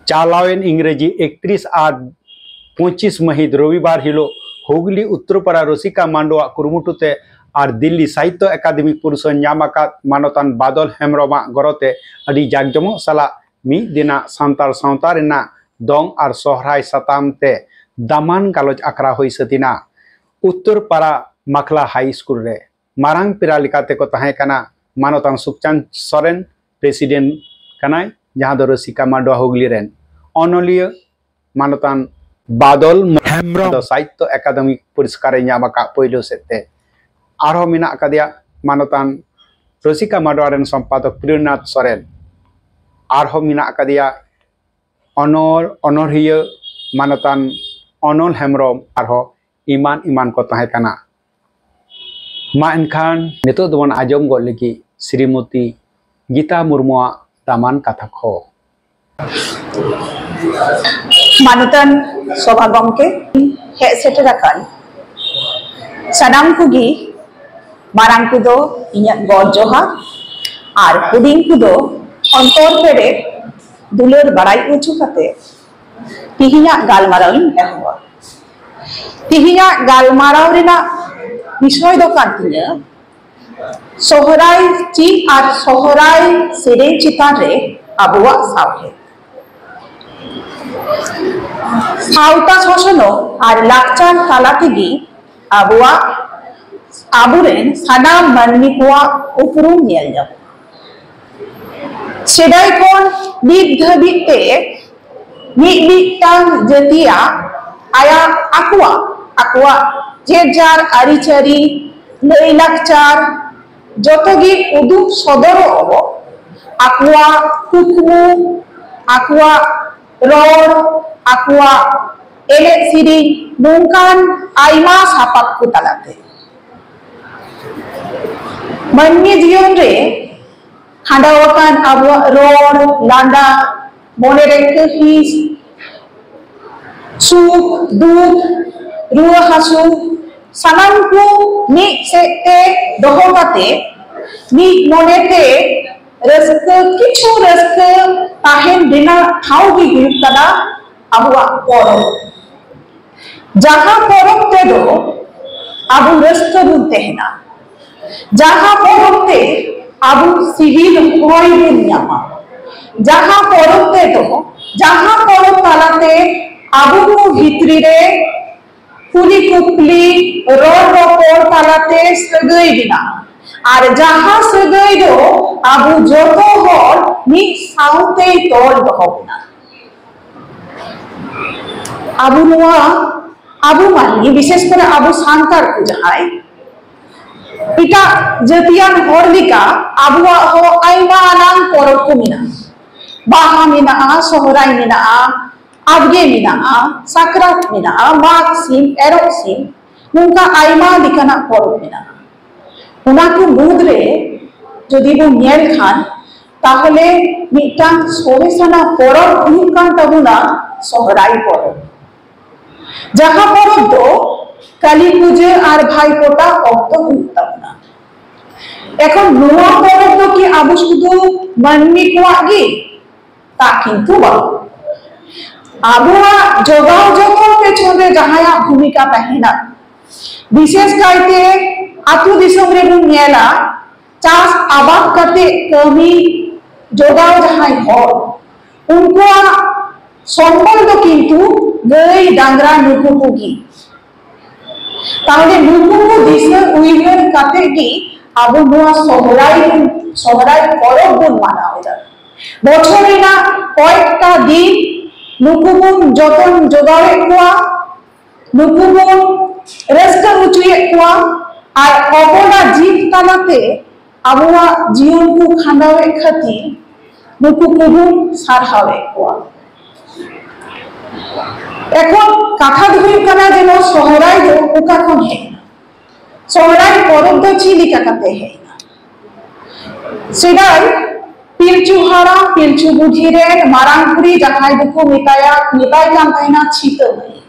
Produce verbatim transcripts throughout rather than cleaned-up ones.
ᱪᱟᱞᱟᱣᱮᱱ ᱤᱝᱨᱮᱡᱤ ᱮᱠᱛᱨᱤᱥ ᱟᱨ ᱯᱚᱸᱪᱤᱥ ᱢᱟᱹᱦᱤᱛ ᱨᱚᱵᱤᱵᱟᱨ ᱦᱤᱞᱳᱜ ᱦᱩᱜᱽᱞᱤ ᱩᱛᱛᱚᱨᱯᱟᱲᱟ ᱨᱚᱥᱤᱠᱟ ᱢᱟᱱᱰᱚᱣᱟᱜ ᱠᱩᱨᱩᱢᱩᱴᱩ ᱛᱮ ᱟᱨ ᱫᱤᱞᱞᱤ ᱥᱟᱦᱤᱛᱛᱚ ᱮᱠᱟᱰᱮᱢᱤ ᱯᱩᱨᱚᱥᱠᱟᱨ ᱧᱟᱢ ᱟᱠᱟᱫ ᱢᱟᱱᱚᱛᱟᱱ ᱵᱟᱫᱚᱞ ᱦᱮᱢᱵᱨᱚᱢᱟᱜ ᱜᱚᱨᱚᱛᱮ ᱟᱹᱰᱤ ᱡᱟᱠᱡᱚᱢᱚᱠ ᱥᱟᱞᱟᱜ ᱢᱤᱫ ᱫᱤᱱᱟᱜ ᱥᱟᱱᱛᱟᱲ ᱥᱟᱶᱛᱟ ᱨᱮᱱᱟᱜ ᱫᱚᱝ ᱟᱨ ᱥᱚᱦᱨᱟᱭ ᱥᱟᱛᱟᱢ ᱛᱮ ᱫᱟᱢᱟᱱ ᱜᱟᱞᱚᱪ ᱟᱠᱷᱲᱟ ᱦᱩᱭ ᱥᱟᱹᱛ ᱮᱱᱟ ᱩᱛᱛᱚᱨ ᱯᱟᱲᱟ ᱢᱟᱠᱷᱞᱟ ᱦᱟᱭ ᱥᱠᱩᱞ ᱨᱮ᱾ ᱢᱟᱨᱟᱝ ᱯᱮᱲᱟ ᱞᱮᱠᱟᱛᱮ ᱠᱚ ᱛᱟᱦᱮᱸ ᱠᱟᱱᱟ ᱢᱟᱱᱚᱛᱟᱱ ᱥᱩᱠᱪᱟᱸᱫᱽ ᱥᱚᱨᱮᱱ, ᱯᱨᱮᱥᱤᱰᱮᱱᱴ ᱠᱟᱱᱟᱭ, ᱡᱟᱦᱟᱸ ᱫᱚ ᱨᱚᱥᱤᱠᱟ ᱢᱟᱰᱣᱟ ᱦᱩᱜᱽᱞᱤ ᱨᱮᱱ, ᱚᱱᱚᱞᱤᱭᱟᱹ ᱢᱟᱱᱚᱛᱟᱱ ᱵᱟᱫᱚᱞ ᱦᱮᱢᱵᱨᱚᱢ ᱫᱚ ᱥᱟᱦᱤᱛᱛᱚ ᱮᱠᱟᱰᱮᱢᱤ ᱯᱩᱨᱚᱥᱠᱟᱨ ᱮ ᱧᱟᱢ ᱟᱠᱟᱫ ᱯᱳᱭᱞᱳ ᱥᱮᱫ ᱛᱮ᱾ ᱟᱨᱦᱚᱸ ᱢᱮᱱᱟᱜ ᱟᱠᱟᱫᱮᱭᱟ ᱢᱟᱱᱚᱛᱟᱱ ᱨᱚᱥᱤᱠᱟ ᱢᱟᱰᱣᱟ ᱨᱮᱱ ᱥᱚᱢᱯᱟᱫᱚᱠ ᱯᱨᱮᱢᱱᱟᱛᱷ ᱥᱚᱨᱮᱱ, ᱟᱨᱦᱚᱸ ᱢᱮᱱᱟᱜ ᱟᱠᱟᱫᱮᱭᱟ ᱚᱱᱚᱞ ᱚᱱᱚᱬᱦᱤᱭᱟᱹ ᱢᱟᱱᱚᱛᱟᱱ ᱚᱱᱚᱞ ᱦᱮᱢᱵᱨᱚᱢ, ᱟᱨᱦᱚᱸ ᱮᱢᱟᱱ ᱮᱢᱟᱱ ᱠᱚ ᱛᱟᱦᱮᱸ ᱠᱟᱱᱟ᱾ ᱢᱟ ᱮᱱᱠᱷᱟᱱ ᱱᱤᱛᱚᱜ ᱫᱚᱵᱚᱱ ᱟᱸᱡᱚᱢ ᱜᱚᱫ ᱞᱮᱜᱮ ᱥᱨᱤᱢᱚᱛᱤ ᱜᱤᱛᱟ ᱢᱩᱨᱢᱩᱣᱟᱜ ᱫᱟᱢᱟᱱ ᱠᱟᱛᱷᱟ ᱠᱚ᱾ ᱢᱟᱱᱚᱛᱟᱱ ᱥᱚᱵᱷᱟ ᱜᱚᱢᱠᱮ, ᱦᱮᱡ ᱥᱮᱴᱮᱨ ᱟᱠᱟᱱ ᱥᱟᱱᱟᱢ ᱠᱚᱜᱮ, ᱢᱟᱨᱟᱝ ᱠᱚᱫᱚ ᱤᱧᱟᱹᱜ ᱜᱚᱰ ᱡᱚᱦᱟᱨ ᱟᱨ ᱦᱩᱰᱤᱧ ᱠᱚᱫᱚ ᱚᱱᱛᱚᱨ ᱯᱮᱨᱮᱡ ᱫᱩᱞᱟᱹᱲ ᱵᱟᱲᱟᱭ ᱦᱚᱪᱚ ᱠᱟᱛᱮ ᱛᱮᱦᱮᱧᱟᱜ ᱜᱟᱞᱢᱟᱨᱟᱣ ᱤᱧ ᱮᱦᱚᱵᱟ᱾ ᱛᱮᱦᱮᱧᱟᱜ ᱜᱟᱞᱢᱟᱨᱟᱣ ᱨᱮᱱᱟᱜ ᱵᱤᱥᱚᱭ ᱫᱚ ᱠᱟᱱ ᱛᱤᱧᱟᱹ ᱥᱚᱦᱨᱟᱭ ᱪᱤᱱ ᱟᱨ ᱥᱚᱦᱨᱟᱭ ᱥᱮᱨᱮᱧ ᱪᱮᱛᱟᱱ ᱨᱮ ᱟᱵᱚᱣᱟᱜ ᱥᱟᱶᱦᱮᱫ᱾ ᱥᱟᱶᱛᱟ ᱥᱚᱥᱱᱚᱜ ᱟᱨ ᱞᱟᱠᱪᱟᱨ ᱛᱟᱞᱟ ᱛᱮᱜᱮ ᱟᱵᱚᱣᱟᱜ, ᱟᱵᱚᱨᱮᱱ ᱥᱟᱱᱟᱢ ᱢᱟᱹᱱᱢᱤ ᱠᱚᱣᱟᱜ ᱩᱯᱨᱩᱢ ᱧᱮᱞ ᱧᱟᱢᱚᱜᱼᱟ᱾ ᱥᱮᱫᱟᱭ ᱠᱷᱚᱱ ᱱᱤᱛ ᱫᱷᱟᱹᱵᱤᱡ ᱛᱮ ᱢᱤᱫ ᱢᱤᱫᱴᱟᱝ ᱡᱟᱹᱛᱤᱭᱟᱜ ᱟᱭᱟᱜ ᱟᱠᱚᱣᱟᱜ, ᱟᱠᱚᱣᱟᱜ ᱡᱮ ᱡᱟᱨ ᱟᱹᱨᱤᱪᱟᱹᱞᱤ, ᱞᱟᱹᱭᱼᱞᱟᱠᱪᱟᱨ ᱡᱚᱛᱚ ᱜᱮ ᱩᱫᱩᱜ ᱥᱚᱫᱚᱨᱚᱜ ᱟᱠᱚᱣᱟᱜ ᱠᱩᱠᱢᱩ, ᱟᱠᱚᱣᱟᱜ ᱨᱚᱲ, ᱟᱠᱚᱣᱟᱜ ᱮᱱᱮᱡ ᱥᱮᱨᱮᱧ, ᱱᱚᱝᱠᱟᱱ ᱟᱭᱢᱟ ᱥᱟᱯᱟᱵ ᱠᱚ ᱛᱟᱞᱟᱛᱮ᱾ ᱢᱟᱹᱱᱢᱤ ᱡᱤᱭᱚᱱ ᱨᱮ ᱠᱷᱟᱸᱰᱟᱣ ᱟᱠᱟᱱ ᱟᱵᱚᱣᱟᱜ ᱨᱚᱲ, ᱞᱟᱸᱫᱟ, ᱢᱚᱱᱮ ᱨᱮ ᱠᱟᱹᱦᱤᱥ, ᱥᱩᱠ, ᱫᱩᱠ, ᱨᱩᱣᱟᱹ ᱦᱟᱹᱥᱩ, ᱥᱟᱱᱟᱢ ᱠᱚ ᱢᱤᱫ ᱥᱮᱫ ᱛᱮ ᱫᱚᱦᱚ ᱠᱟᱛᱮ ᱢᱤᱫ ᱢᱚᱱᱮ ᱛᱮ ᱨᱟᱹᱥᱠᱟᱹ, ᱠᱤᱪᱷᱩ ᱨᱟᱹᱥᱠᱟᱹ ᱛᱟᱦᱮᱱ ᱨᱮᱱᱟᱜ ᱴᱷᱟᱶ ᱜᱮ ᱦᱩᱭᱩᱜ ᱠᱟᱱᱟ ᱟᱵᱚᱣᱟᱜ ᱯᱚᱨᱚᱵᱽ᱾ ᱡᱟᱦᱟᱸ ᱯᱚᱨᱚᱵᱽ ᱛᱮᱫᱚ ᱟᱵᱚ ᱨᱟᱹᱥᱠᱟᱹ ᱵᱚᱱ ᱛᱟᱦᱮᱱᱟ, ᱡᱟᱦᱟᱸ ᱯᱚᱨᱚᱵᱽ ᱛᱮ ᱟᱵᱚ ᱥᱤᱵᱤᱞ ᱦᱚᱭ ᱵᱚᱱ ᱧᱟᱢᱟ, ᱡᱟᱦᱟᱸ ᱯᱚᱨᱚᱵᱽ ᱛᱮᱫᱚ, ᱡᱟᱦᱟᱸ ᱯᱚᱨᱚᱵᱽ ᱛᱟᱞᱟᱛᱮ ᱟᱵᱚ ᱠᱚ ᱵᱷᱤᱛᱨᱤ ᱨᱮ ᱠᱩᱞᱤ ᱠᱩᱯᱞᱤ, ᱨᱚᱲ ᱨᱚᱯᱚᱲ ᱛᱟᱞᱟᱛᱮ ᱥᱟᱹᱜᱟᱹᱭ ᱵᱮᱱᱟᱜᱼᱟ᱾ ᱟᱨ ᱡᱟᱦᱟᱸ ᱥᱟᱹᱜᱟᱹᱭ ᱫᱚ ᱟᱵᱚ ᱡᱚᱛᱚ ᱦᱚᱲ ᱢᱤᱫ ᱥᱟᱶᱛᱮᱭ ᱛᱚᱞ ᱫᱚᱦᱚ ᱵᱚᱱᱟ᱾ ᱟᱵᱚ ᱱᱚᱣᱟ, ᱟᱵᱚ ᱢᱟᱹᱱᱢᱤ, ᱵᱤᱥᱮᱥ ᱠᱚᱨᱮ ᱟᱵᱚ ᱥᱟᱱᱛᱟᱲ ᱠᱚ ᱡᱟᱦᱟᱸᱭ, ᱮᱴᱟᱜ ᱡᱟᱹᱛᱤᱭᱟᱱ ᱦᱚᱲ ᱞᱮᱠᱟ ᱟᱵᱚᱣᱟᱜ ᱦᱚᱸ ᱟᱭᱢᱟ ᱟᱱᱟᱝ ᱯᱚᱨᱚᱵᱽ ᱠᱚ ᱢᱮᱱᱟᱜᱼᱟ᱾ ᱵᱟᱦᱟ ᱢᱮᱱᱟᱜᱼᱟ, ᱥᱚᱦᱨᱟᱭ ᱢᱮᱱᱟᱜᱼᱟ, ᱟᱵᱜᱮ ᱢᱮᱱᱟᱜᱼᱟ, ᱥᱟᱠᱨᱟᱛ ᱢᱮᱱᱟᱜᱼᱟ, ᱢᱟᱜᱽ ᱥᱤᱢ, ᱮᱨᱚᱜ ᱥᱤᱢ, ᱱᱚᱝᱠᱟ ᱟᱭᱢᱟ ᱞᱮᱠᱟᱱᱟᱜ ᱯᱚᱨᱚᱵᱽ ᱢᱮᱱᱟᱜᱼᱟ᱾ ᱚᱱᱟ ᱠᱚ ᱢᱩᱫᱽᱨᱮ ᱡᱩᱫᱤ ᱵᱚᱱ ᱧᱮᱞ ᱠᱷᱟᱱ, ᱛᱟᱦᱚᱞᱮ ᱢᱤᱫᱴᱟᱝ ᱥᱚᱨᱮᱥᱟᱱᱟᱜ ᱯᱚᱨᱚᱵᱽ ᱦᱩᱭᱩᱜ ᱠᱟᱱ ᱛᱟᱵᱚᱱᱟ ᱥᱚᱦᱨᱟᱭ ᱯᱚᱨᱚᱵᱽ, ᱡᱟᱦᱟᱸ ᱯᱚᱨᱚᱵᱽ ᱫᱚ ᱠᱟᱹᱞᱤ ᱯᱩᱡᱟᱹ ᱟᱨ ᱵᱷᱟᱭ ᱯᱷᱳᱴᱟ ᱚᱠᱛᱚ ᱦᱩᱭᱩᱜ ᱛᱟᱵᱚᱱᱟ᱾ ᱮᱠᱷᱚᱱ ᱱᱚᱣᱟ ᱯᱚᱨᱚᱵᱽ ᱫᱚ ᱠᱤ ᱟᱵᱚ ᱥᱩᱫᱷᱩ ᱢᱟᱹᱱᱢᱤ ᱠᱚᱣᱟᱜ ᱜᱮ? ᱛᱟ ᱠᱤᱱᱛᱩ ᱵᱟᱝ᱾ ᱟᱵᱚᱣᱟᱜ ᱡᱚᱜᱟᱣ ᱡᱚᱛᱚᱱ ᱯᱮᱪᱷᱚᱱ ᱨᱮ ᱡᱟᱦᱟᱸᱭᱟᱜ ᱵᱷᱩᱢᱤᱠᱟ ᱛᱟᱦᱮᱱᱟ, ᱵᱤᱥᱮᱥ ᱠᱟᱭᱛᱮ ᱟᱹᱛᱩ ᱫᱤᱥᱚᱢ ᱨᱮᱵᱚᱱ ᱧᱮᱞᱟ, ᱪᱟᱥ ᱟᱵᱟᱫ ᱠᱟᱛᱮ ᱠᱟᱹᱢᱤ ᱡᱚᱜᱟᱣ ᱡᱟᱦᱟᱸᱭ ᱦᱚᱲ, ᱩᱱᱠᱩᱣᱟᱜ ᱥᱚᱢᱵᱚᱞ ᱫᱚ ᱠᱤᱱᱛᱩ ᱜᱟᱹᱭ ᱰᱟᱝᱨᱟ ᱱᱩᱠᱩ ᱠᱚᱜᱮ᱾ ᱛᱟᱦᱚᱞᱮ ᱱᱩᱠᱩ ᱠᱚ ᱫᱤᱥᱟᱹ ᱩᱭᱦᱟᱹᱨ ᱠᱟᱛᱮ ᱜᱮ ᱟᱵᱚ ᱱᱚᱣᱟ ᱥᱚᱦᱨᱟᱭ, ᱥᱚᱦᱨᱟᱭ ᱯᱚᱨᱚᱵᱽ ᱵᱚᱱ ᱢᱟᱱᱟᱣ ᱮᱫᱟ᱾ ᱵᱚᱪᱷᱚᱨ ᱨᱮᱱᱟᱜ ᱠᱚᱭᱮᱠᱴᱟ ᱫᱤᱱ ᱱᱩᱠᱩ ᱵᱚᱱ ᱡᱚᱛᱚᱱ ᱡᱚᱜᱟᱣᱮᱫ ᱠᱚᱣᱟ, ᱱᱩᱠᱩ ᱵᱚᱱ ᱨᱟᱹᱥᱠᱟᱹ ᱦᱚᱪᱚᱭᱮᱫ ᱠᱚᱣᱟ, ᱟᱨ ᱚᱵᱚᱞᱟ ᱡᱤᱵᱽ ᱛᱟᱞᱟᱛᱮ ᱟᱵᱚᱣᱟᱜ ᱡᱤᱭᱚᱱ ᱠᱚ ᱠᱷᱟᱸᱰᱟᱣᱮᱫ ᱠᱷᱟᱹᱛᱤᱨ ᱱᱩᱠᱩ ᱠᱚᱵᱚᱱ ᱥᱟᱨᱦᱟᱣᱮᱫ ᱠᱚᱣᱟ᱾ ᱮᱠᱷᱚᱱ ᱠᱟᱛᱷᱟ ᱫᱚ ᱦᱩᱭᱩᱜ ᱠᱟᱱᱟ ᱡᱮ ᱱᱚᱣᱟ ᱥᱚᱦᱨᱟᱭ ᱫᱚ ᱚᱠᱟ ᱠᱷᱚᱱ ᱦᱮᱡ ᱮᱱᱟ? ᱥᱚᱦᱨᱟᱭ ᱯᱚᱨᱚᱵᱽ ᱫᱚ ᱪᱮᱫ ᱞᱮᱠᱟ ᱠᱟᱛᱮ ᱦᱮᱡ ᱮᱱᱟ? ᱥᱮᱫᱟᱭ ᱯᱤᱞᱪᱩ ᱦᱟᱲᱟᱢ ᱯᱤᱞᱪᱩ ᱵᱩᱰᱷᱤ ᱨᱮᱱ ᱢᱟᱨᱟᱝ ᱠᱩᱲᱤ ᱡᱟᱦᱟᱸᱭ ᱫᱚᱠᱚ ᱢᱮᱛᱟᱭᱟ, ᱢᱮᱛᱟᱭ ᱠᱟᱱ ᱛᱟᱦᱮᱱᱟ ᱪᱷᱤᱛᱟᱹ ᱢᱟᱹᱭ,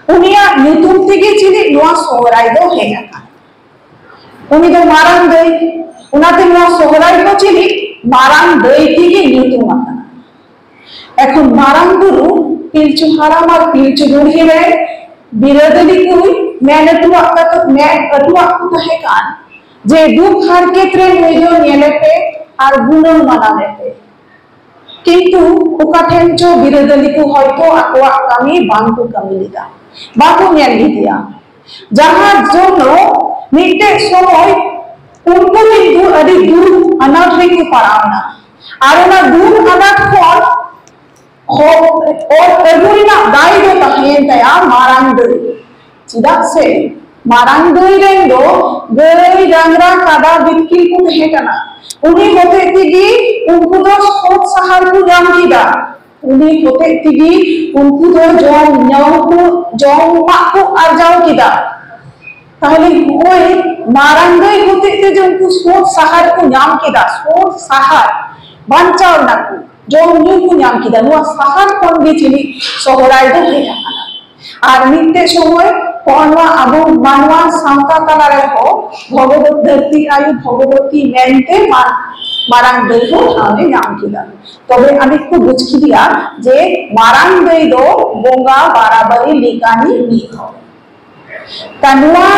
ᱩᱱᱤᱭᱟᱜ ᱧᱩᱛᱩᱢ ᱛᱮᱜᱮ ᱪᱮᱫ ᱱᱚᱣᱟ ᱥᱚᱦᱨᱟᱭ ᱫᱚ ᱦᱮᱡ ᱟᱠᱟᱱᱟ᱾ ᱩᱱᱤ ᱫᱚ ᱢᱟᱨᱟᱝ ᱫᱟᱹᱭ, ᱚᱱᱟᱛᱮ ᱱᱚᱣᱟ ᱥᱚᱦᱨᱟᱭ ᱫᱚ ᱪᱮᱫ ᱢᱟᱨᱟᱝ ᱫᱟᱹᱭ ᱛᱮᱜᱮ ᱧᱩᱛᱩᱢ ᱟᱠᱟᱱᱟ᱾ ᱮᱠᱷᱚᱱ ᱢᱟᱨᱟᱝ ᱵᱩᱨᱩ ᱯᱤᱞᱪᱩ ᱦᱟᱲᱟᱢ ᱟᱨ ᱯᱤᱞᱪᱩ ᱵᱩᱲᱦᱤ ᱨᱮ ᱵᱤᱨᱟᱹᱫᱟᱹᱞᱤ ᱠᱚ ᱢᱮᱱ ᱦᱚᱴᱚᱣᱟᱜ ᱠᱟᱛᱮ, ᱢᱮᱱ ᱦᱚᱴᱚᱣᱟᱜ ᱠᱚ ᱛᱟᱦᱮᱸ ᱠᱟᱱ ᱡᱮ ᱫᱩᱠ ᱦᱟᱨᱠᱮᱛ ᱨᱮ ᱱᱩᱭ ᱫᱚ ᱧᱮᱞᱮ ᱯᱮ ᱟᱨ ᱜᱩᱱᱟᱹᱣ ᱢᱟᱱᱟᱣᱮ ᱯᱮ᱾ ᱠᱤᱱᱛᱩ ᱚᱠᱟ ᱴᱷᱮᱱ ᱪᱚ ᱵᱤᱨᱟᱹᱫᱟᱹᱞᱤ ᱠᱚ ᱦᱚᱭᱛᱳ ᱟᱠᱚᱣᱟᱜ ᱠᱟᱹᱢᱤ ᱵᱟᱝ ᱠᱚ ᱠᱟᱹᱢᱤ ᱞᱮᱫᱟ, ᱵᱟᱠᱚ ᱧᱮᱞ ᱞᱮᱫᱮᱭᱟ, ᱡᱟᱦᱟᱸ ᱡᱚᱱᱱᱚ ᱢᱤᱫᱴᱮᱡ ᱥᱚᱢᱚᱭ ᱩᱱᱠᱩ ᱠᱤᱱᱛᱩ ᱟᱹᱰᱤ ᱫᱩᱠ ᱟᱱᱟᱴ ᱨᱮᱠᱚ ᱯᱟᱲᱟᱣ ᱮᱱᱟ᱾ ᱟᱨ ᱚᱱᱟ ᱫᱩᱠ ᱟᱱᱟᱴ ᱠᱷᱚᱱ ᱦᱚ-, ᱚᱨ ᱟᱹᱜᱩ ᱨᱮᱱᱟᱜ ᱫᱟᱭ ᱫᱚ ᱛᱟᱦᱮᱸᱭᱮᱱ ᱛᱟᱭᱟ ᱢᱟᱨᱟᱝ ᱫᱟᱹᱭ᱾ ᱪᱮᱫᱟᱜ ᱥᱮ ᱢᱟᱨᱟᱝ ᱫᱟᱹᱭ ᱨᱮᱱ ᱫᱚ ᱜᱟᱹᱭ, ᱰᱟᱝᱨᱟ, ᱠᱟᱰᱟ, ᱵᱤᱛᱠᱤᱞ ᱠᱚ ᱛᱟᱦᱮᱸ ᱠᱟᱱᱟ᱾ ᱩᱱᱤ ᱦᱚᱛᱮᱡ ᱛᱮᱜᱮ ᱩᱱᱠᱩ ᱫᱚ ᱥᱳᱫ ᱥᱟᱦᱟᱨ ᱠᱚ ᱧᱟᱢ ᱠᱮᱫᱟ᱾ ᱩᱱᱤ ᱦᱚᱛᱮᱡ ᱛᱮᱜᱮ ᱩᱱᱠᱩ ᱫᱚ ᱡᱚᱢ ᱧᱩ ᱠᱚ, ᱡᱚᱢᱟᱜ ᱠᱚ ᱟᱨᱡᱟᱣ ᱠᱮᱫᱟ᱾ ᱛᱟᱦᱞᱮ ᱱᱚᱜᱼᱚᱭ ᱢᱟᱨᱟᱝ ᱫᱟᱹᱭ ᱦᱚᱛᱮᱡ ᱛᱮ ᱡᱮ ᱩᱱᱠᱩ ᱥᱳᱫ ᱥᱟᱦᱟᱨ ᱠᱚ ᱧᱟᱢ ᱠᱮᱫᱟ, ᱥᱳᱫ ᱥᱟᱦᱟᱨ ᱵᱟᱧᱪᱟᱣ ᱨᱮᱱᱟᱜ ᱠᱚ, ᱡᱚᱢ ᱧᱩ ᱠᱚ ᱧᱟᱢ ᱠᱮᱫᱟ, ᱱᱚᱣᱟ ᱥᱟᱦᱟᱨ ᱠᱷᱚᱱ ᱜᱮ ᱪᱤᱱᱤ ᱥᱚᱦᱨᱟᱭ ᱫᱚ ᱦᱮᱡ ᱟᱠᱟᱱᱟ᱾ ᱟᱨ ᱢᱤᱫᱴᱮᱡ ᱥᱚᱢᱚᱭ ᱦᱚᱸᱜᱼᱚ ᱱᱚᱣᱟ ᱟᱵᱚ ᱢᱟᱱᱣᱟ ᱥᱟᱶᱛᱟ ᱛᱟᱞᱟ ᱨᱮᱦᱚᱸ ᱵᱷᱚᱜᱚᱵᱚᱛ, ᱫᱷᱟᱹᱨᱛᱤ ᱟᱭᱳ ᱵᱷᱚᱜᱚᱵᱚᱛᱤ ᱢᱮᱱᱛᱮ ᱢᱟ-, ᱢᱟᱨᱟᱝ ᱫᱟᱹᱭ ᱦᱚᱸ ᱴᱷᱟᱶ ᱮ ᱧᱟᱢ ᱠᱮᱫᱟ᱾ ᱛᱚᱵᱮ ᱟᱹᱱᱤᱡ ᱠᱚ ᱵᱩᱡᱽ ᱠᱮᱫᱮᱭᱟ ᱡᱮ ᱢᱟᱨᱟᱝ ᱫᱟᱹᱭ ᱫᱚ ᱵᱚᱸᱜᱟ ᱵᱟᱨᱟᱵᱟᱨᱤ ᱞᱮᱠᱟᱱᱤᱡ ᱢᱤᱫ ᱦᱚᱲ᱾ ᱛᱟ ᱱᱚᱣᱟ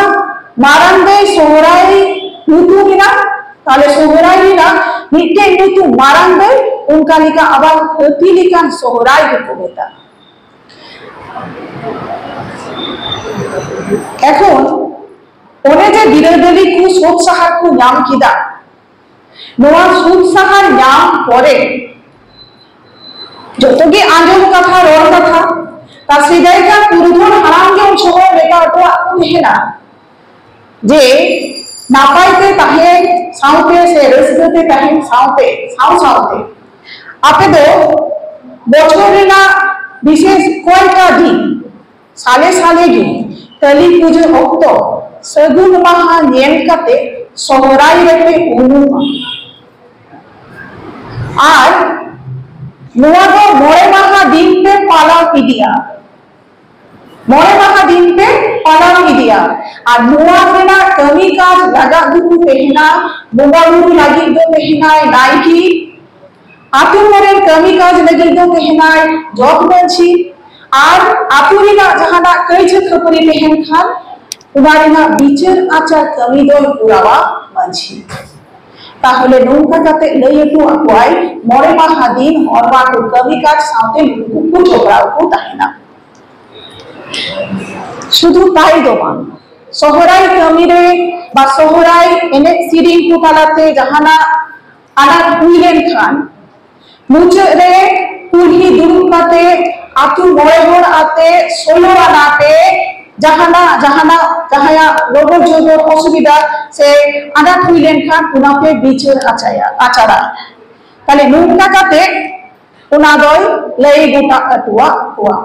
ᱢᱟᱨᱟᱝ ᱫᱟᱹᱭ ᱥᱚᱦᱨᱟᱭ ᱧᱩᱛᱩᱢ ᱮᱱᱟ, ᱛᱟᱦᱞᱮ ᱥᱚᱦᱨᱟᱭ ᱨᱮᱱᱟᱜ ᱢᱤᱫᱴᱮᱡ ᱧᱩᱛᱩᱢ ᱢᱟᱨᱟᱝ ᱫᱟᱹᱭ, ᱚᱱᱠᱟ ᱞᱮᱠᱟ ᱟᱵᱟᱨ ᱦᱟᱹᱛᱤ ᱞᱮᱠᱟᱱ ᱥᱚᱦᱨᱟᱭ ᱦᱚᱸᱠᱚ ᱢᱮᱛᱟᱜᱼᱟ᱾ ᱮᱠᱷᱚᱱ ᱚᱱᱮ ᱡᱮ ᱵᱤᱨᱟᱹᱫᱟᱹᱞᱤ ᱠᱚ ᱥᱳᱫ ᱥᱟᱦᱟᱨ ᱠᱚ ᱧᱟᱢ ᱠᱮᱫᱟ, ᱱᱚᱣᱟ ᱥᱳᱫ ᱥᱟᱦᱟᱨ ᱧᱟᱢ ᱯᱚᱨᱮ ᱡᱚᱛᱚ ᱜᱮ ᱟᱸᱡᱚᱢ ᱠᱟᱛᱷᱟ, ᱨᱚᱲ ᱠᱟᱛᱷᱟ, ᱛᱟ ᱥᱮᱫᱟᱭ ᱠᱟᱱ ᱯᱩᱨᱩᱫᱷᱩᱞ ᱦᱟᱲᱟᱢ ᱜᱮ ᱩᱱ ᱥᱚᱢᱚᱭ ᱢᱮᱛᱟ ᱦᱚᱴᱚᱣᱟᱜ ᱠᱚ ᱛᱟᱦᱮᱱᱟ ᱡᱮ ᱱᱟᱯᱟᱭ ᱛᱮ ᱛᱟᱦᱮᱱ ᱥᱟᱶᱛᱮ ᱥᱮ ᱨᱟᱹᱥᱠᱟᱹ ᱛᱮ ᱛᱟᱦᱮᱱ ᱥᱟᱶᱛᱮ, ᱥᱟᱶ ᱥᱟᱶᱛᱮ ᱟᱯᱮ ᱫᱚ ᱵᱚᱪᱷᱚᱨ ᱨᱮᱱᱟᱜ ᱵᱤᱥᱮᱥ ᱠᱚᱭᱴᱟ ᱫᱤᱱ ᱥᱟᱞᱮ ᱥᱟᱞᱮ ᱜᱮ ᱠᱟᱹᱞᱤ ᱯᱩᱡᱟᱹ ᱚᱠᱛᱚ ᱥᱟᱹᱜᱩᱱ ᱢᱟᱦᱟ ᱧᱮᱞ ᱠᱟᱛᱮ ᱥᱚᱦᱨᱟᱭ ᱨᱮᱯᱮ ᱩᱢᱩᱜᱼᱟ᱾ ᱟᱨ ᱱᱚᱣᱟ ᱫᱚ ᱢᱚᱬᱮ ᱢᱟᱦᱟ ᱫᱤᱱ ᱯᱮ ᱯᱟᱞᱟᱣ ᱤᱫᱤᱭᱟ᱾ ᱢᱚᱬᱮ ᱢᱟᱦᱟ ᱫᱤᱱ ᱯᱮ ᱯᱟᱞᱟᱣ ᱤᱫᱤᱭᱟ᱾ ᱟᱨ ᱱᱚᱣᱟ ᱨᱮᱱᱟᱜ ᱠᱟᱹᱢᱤ ᱠᱟᱡᱽ ᱞᱟᱜᱟᱜ ᱫᱚᱠᱚ ᱛᱟᱦᱮᱱᱟ, ᱵᱚᱸᱜᱟ ᱵᱩᱨᱩ ᱞᱟᱹᱜᱤᱫ ᱫᱚ ᱛᱟᱦᱮᱱᱟᱭ ᱱᱟᱭᱠᱮ, ᱟᱹᱛᱩ ᱠᱚᱨᱮᱱ ᱠᱟᱹᱢᱤ ᱠᱟᱡᱽ ᱞᱟᱹᱜᱤᱫ ᱫᱚ ᱛᱟᱦᱮᱱᱟᱭ ᱡᱚᱜᱽ ᱢᱟᱹᱡᱷᱤ, ᱟᱨ ᱟᱹᱛᱩ ᱨᱮᱱᱟᱜ ᱡᱟᱦᱟᱱᱟᱜ ᱠᱟᱹᱭᱡᱟᱹ ᱠᱷᱟᱹᱯᱟᱹᱨᱤ ᱛᱟᱦᱮᱱ ᱠᱷᱟᱱ ᱚᱱᱟ ᱨᱮᱱᱟᱜ ᱵᱤᱪᱟᱹᱨ ᱟᱪᱟᱨ ᱠᱟᱹᱢᱤ ᱫᱚᱭ ᱠᱚᱨᱟᱣᱟ ᱢᱟᱹᱡᱷᱤ᱾ ᱛᱟᱦᱚᱞᱮ ᱱᱚᱝᱠᱟ ᱠᱟᱛᱮ ᱞᱟᱹᱭ ᱦᱚᱴᱚ ᱟᱠᱚᱣᱟᱭ, ᱢᱚᱬᱮ ᱢᱟᱦᱟ ᱫᱤᱱ ᱦᱚᱲ ᱠᱚ ᱠᱟᱹᱢᱤ ᱠᱟᱡᱽ ᱥᱟᱶᱛᱮ ᱱᱩᱠᱩ ᱠᱚ ᱡᱚᱯᱲᱟᱣ ᱠᱚ ᱛᱟᱦᱮᱱᱟ᱾ ᱥᱩᱫᱷᱩ ᱛᱟᱭ ᱫᱚ ᱵᱟᱝ, ᱥᱚᱦᱨᱟᱭ ᱠᱟᱹᱢᱤ ᱨᱮ ᱵᱟ ᱥᱚᱦᱨᱟᱭ ᱮᱱᱮᱡ ᱥᱮᱨᱮᱧ ᱠᱚ ᱛᱟᱞᱟᱛᱮ ᱡᱟᱦᱟᱱᱟᱜ ᱟᱱᱟᱴ ᱦᱩᱭ ᱞᱮᱱᱠᱷᱟᱱ, ᱢᱩᱪᱟᱹᱫ ᱨᱮ ᱠᱩᱞᱦᱤ ᱫᱩᱲᱩᱵ ᱠᱟᱛᱮ ᱟᱛᱳ ᱢᱚᱬᱮ ᱦᱚᱲ ᱟᱛᱮ ᱥᱳᱞᱳ ᱟᱱᱟ ᱛᱮ ᱡᱟᱦᱟᱱᱟᱜ ᱡᱟᱦᱟᱱᱟᱜ ᱡᱟᱦᱟᱸᱭᱟᱜ ᱞᱚᱜᱚᱱ ᱡᱚᱜᱚᱱ ᱚᱥᱩᱵᱤᱫᱷᱟ ᱥᱮ ᱟᱱᱟᱴ ᱦᱩᱭ ᱞᱮᱱᱠᱷᱟᱱ ᱚᱱᱟ ᱯᱮ ᱵᱤᱪᱟᱹᱨ ᱟᱪᱟᱭᱟ ᱟᱪᱟᱨᱟ᱾ ᱛᱟᱦᱞᱮ ᱱᱚᱝᱠᱟ ᱠᱟᱛᱮ ᱚᱱᱟ ᱫᱚᱭ ᱞᱟᱹᱭ ᱜᱚᱴᱟ ᱦᱚᱴᱚᱣᱟᱜ ᱠᱚᱣᱟ᱾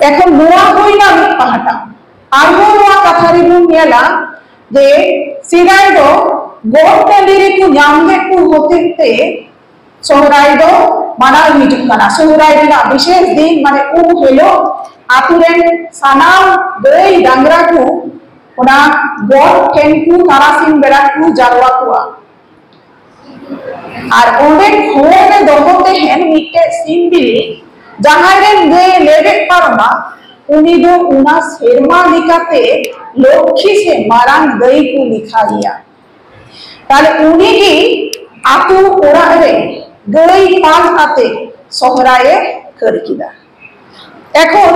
ᱮᱠᱷᱚᱱ ᱱᱚᱣᱟ ᱦᱩᱭᱱᱟ ᱢᱤᱫ ᱯᱟᱦᱴᱟ᱾ ᱟᱨᱦᱚᱸ ᱱᱚᱣᱟ ᱠᱟᱛᱷᱟ ᱨᱮᱵᱚᱱ ᱧᱮᱞᱟ ᱡᱮ ᱥᱮᱫᱟᱭ ᱫᱚ ᱜᱚᱴ ᱴᱟᱺᱰᱤ ᱨᱮᱠᱚ ᱧᱟᱢ ᱞᱮᱫ ᱠᱚ ᱦᱚᱛᱮᱡ ᱛᱮ ᱥᱚᱦᱨᱟᱭ ᱫᱚ ᱢᱟᱱᱟᱣ ᱦᱤᱡᱩᱜ ᱠᱟᱱᱟ᱾ ᱥᱚᱦᱨᱟᱭ ᱨᱮᱱᱟᱜ ᱵᱤᱥᱮᱥ ᱫᱤᱱ ᱢᱟᱱᱮ ᱩᱢ ᱦᱤᱞᱳᱜ ᱟᱛᱳ ᱨᱮᱱ ᱥᱟᱱᱟᱢ ᱜᱟᱹᱭ ᱰᱟᱝᱨᱟ ᱠᱚ ᱚᱱᱟ ᱜᱚᱴ ᱴᱷᱮᱱ ᱠᱚ ᱛᱟᱨᱟᱥᱤᱧ ᱵᱮᱲᱟ ᱠᱚ ᱡᱟᱨᱣᱟ ᱠᱚᱣᱟ᱾ ᱟᱨ ᱚᱸᱰᱮ ᱠᱷᱚᱲ ᱨᱮ ᱫᱚᱦᱚ ᱛᱟᱦᱮᱱ ᱢᱤᱫᱴᱮᱡ ᱥᱤᱢ ᱵᱤᱞᱤ, ᱡᱟᱦᱟᱸᱭ ᱨᱮᱱ ᱜᱟᱹᱭ ᱞᱮᱵᱮᱫ ᱯᱟᱨᱚᱢᱟ, ᱩᱱᱤ ᱫᱚ ᱚᱱᱟ ᱥᱮᱨᱢᱟ ᱞᱮᱠᱟᱛᱮ ᱞᱚᱠᱠᱷᱤ ᱥᱮ ᱢᱟᱨᱟᱝ ᱫᱟᱹᱭ ᱠᱚ ᱞᱮᱠᱷᱟᱭᱮᱭᱟ᱾ ᱛᱟᱦᱞᱮ ᱩᱱᱤ ᱜᱮ ᱟᱛᱳ ᱚᱲᱟᱜ ᱨᱮ ᱜᱟᱹᱭ ᱯᱟᱞ ᱟᱛᱮ ᱥᱚᱦᱨᱟᱭᱮ ᱠᱷᱟᱹᱲ ᱠᱮᱫᱟ᱾ ᱮᱠᱷᱚᱱ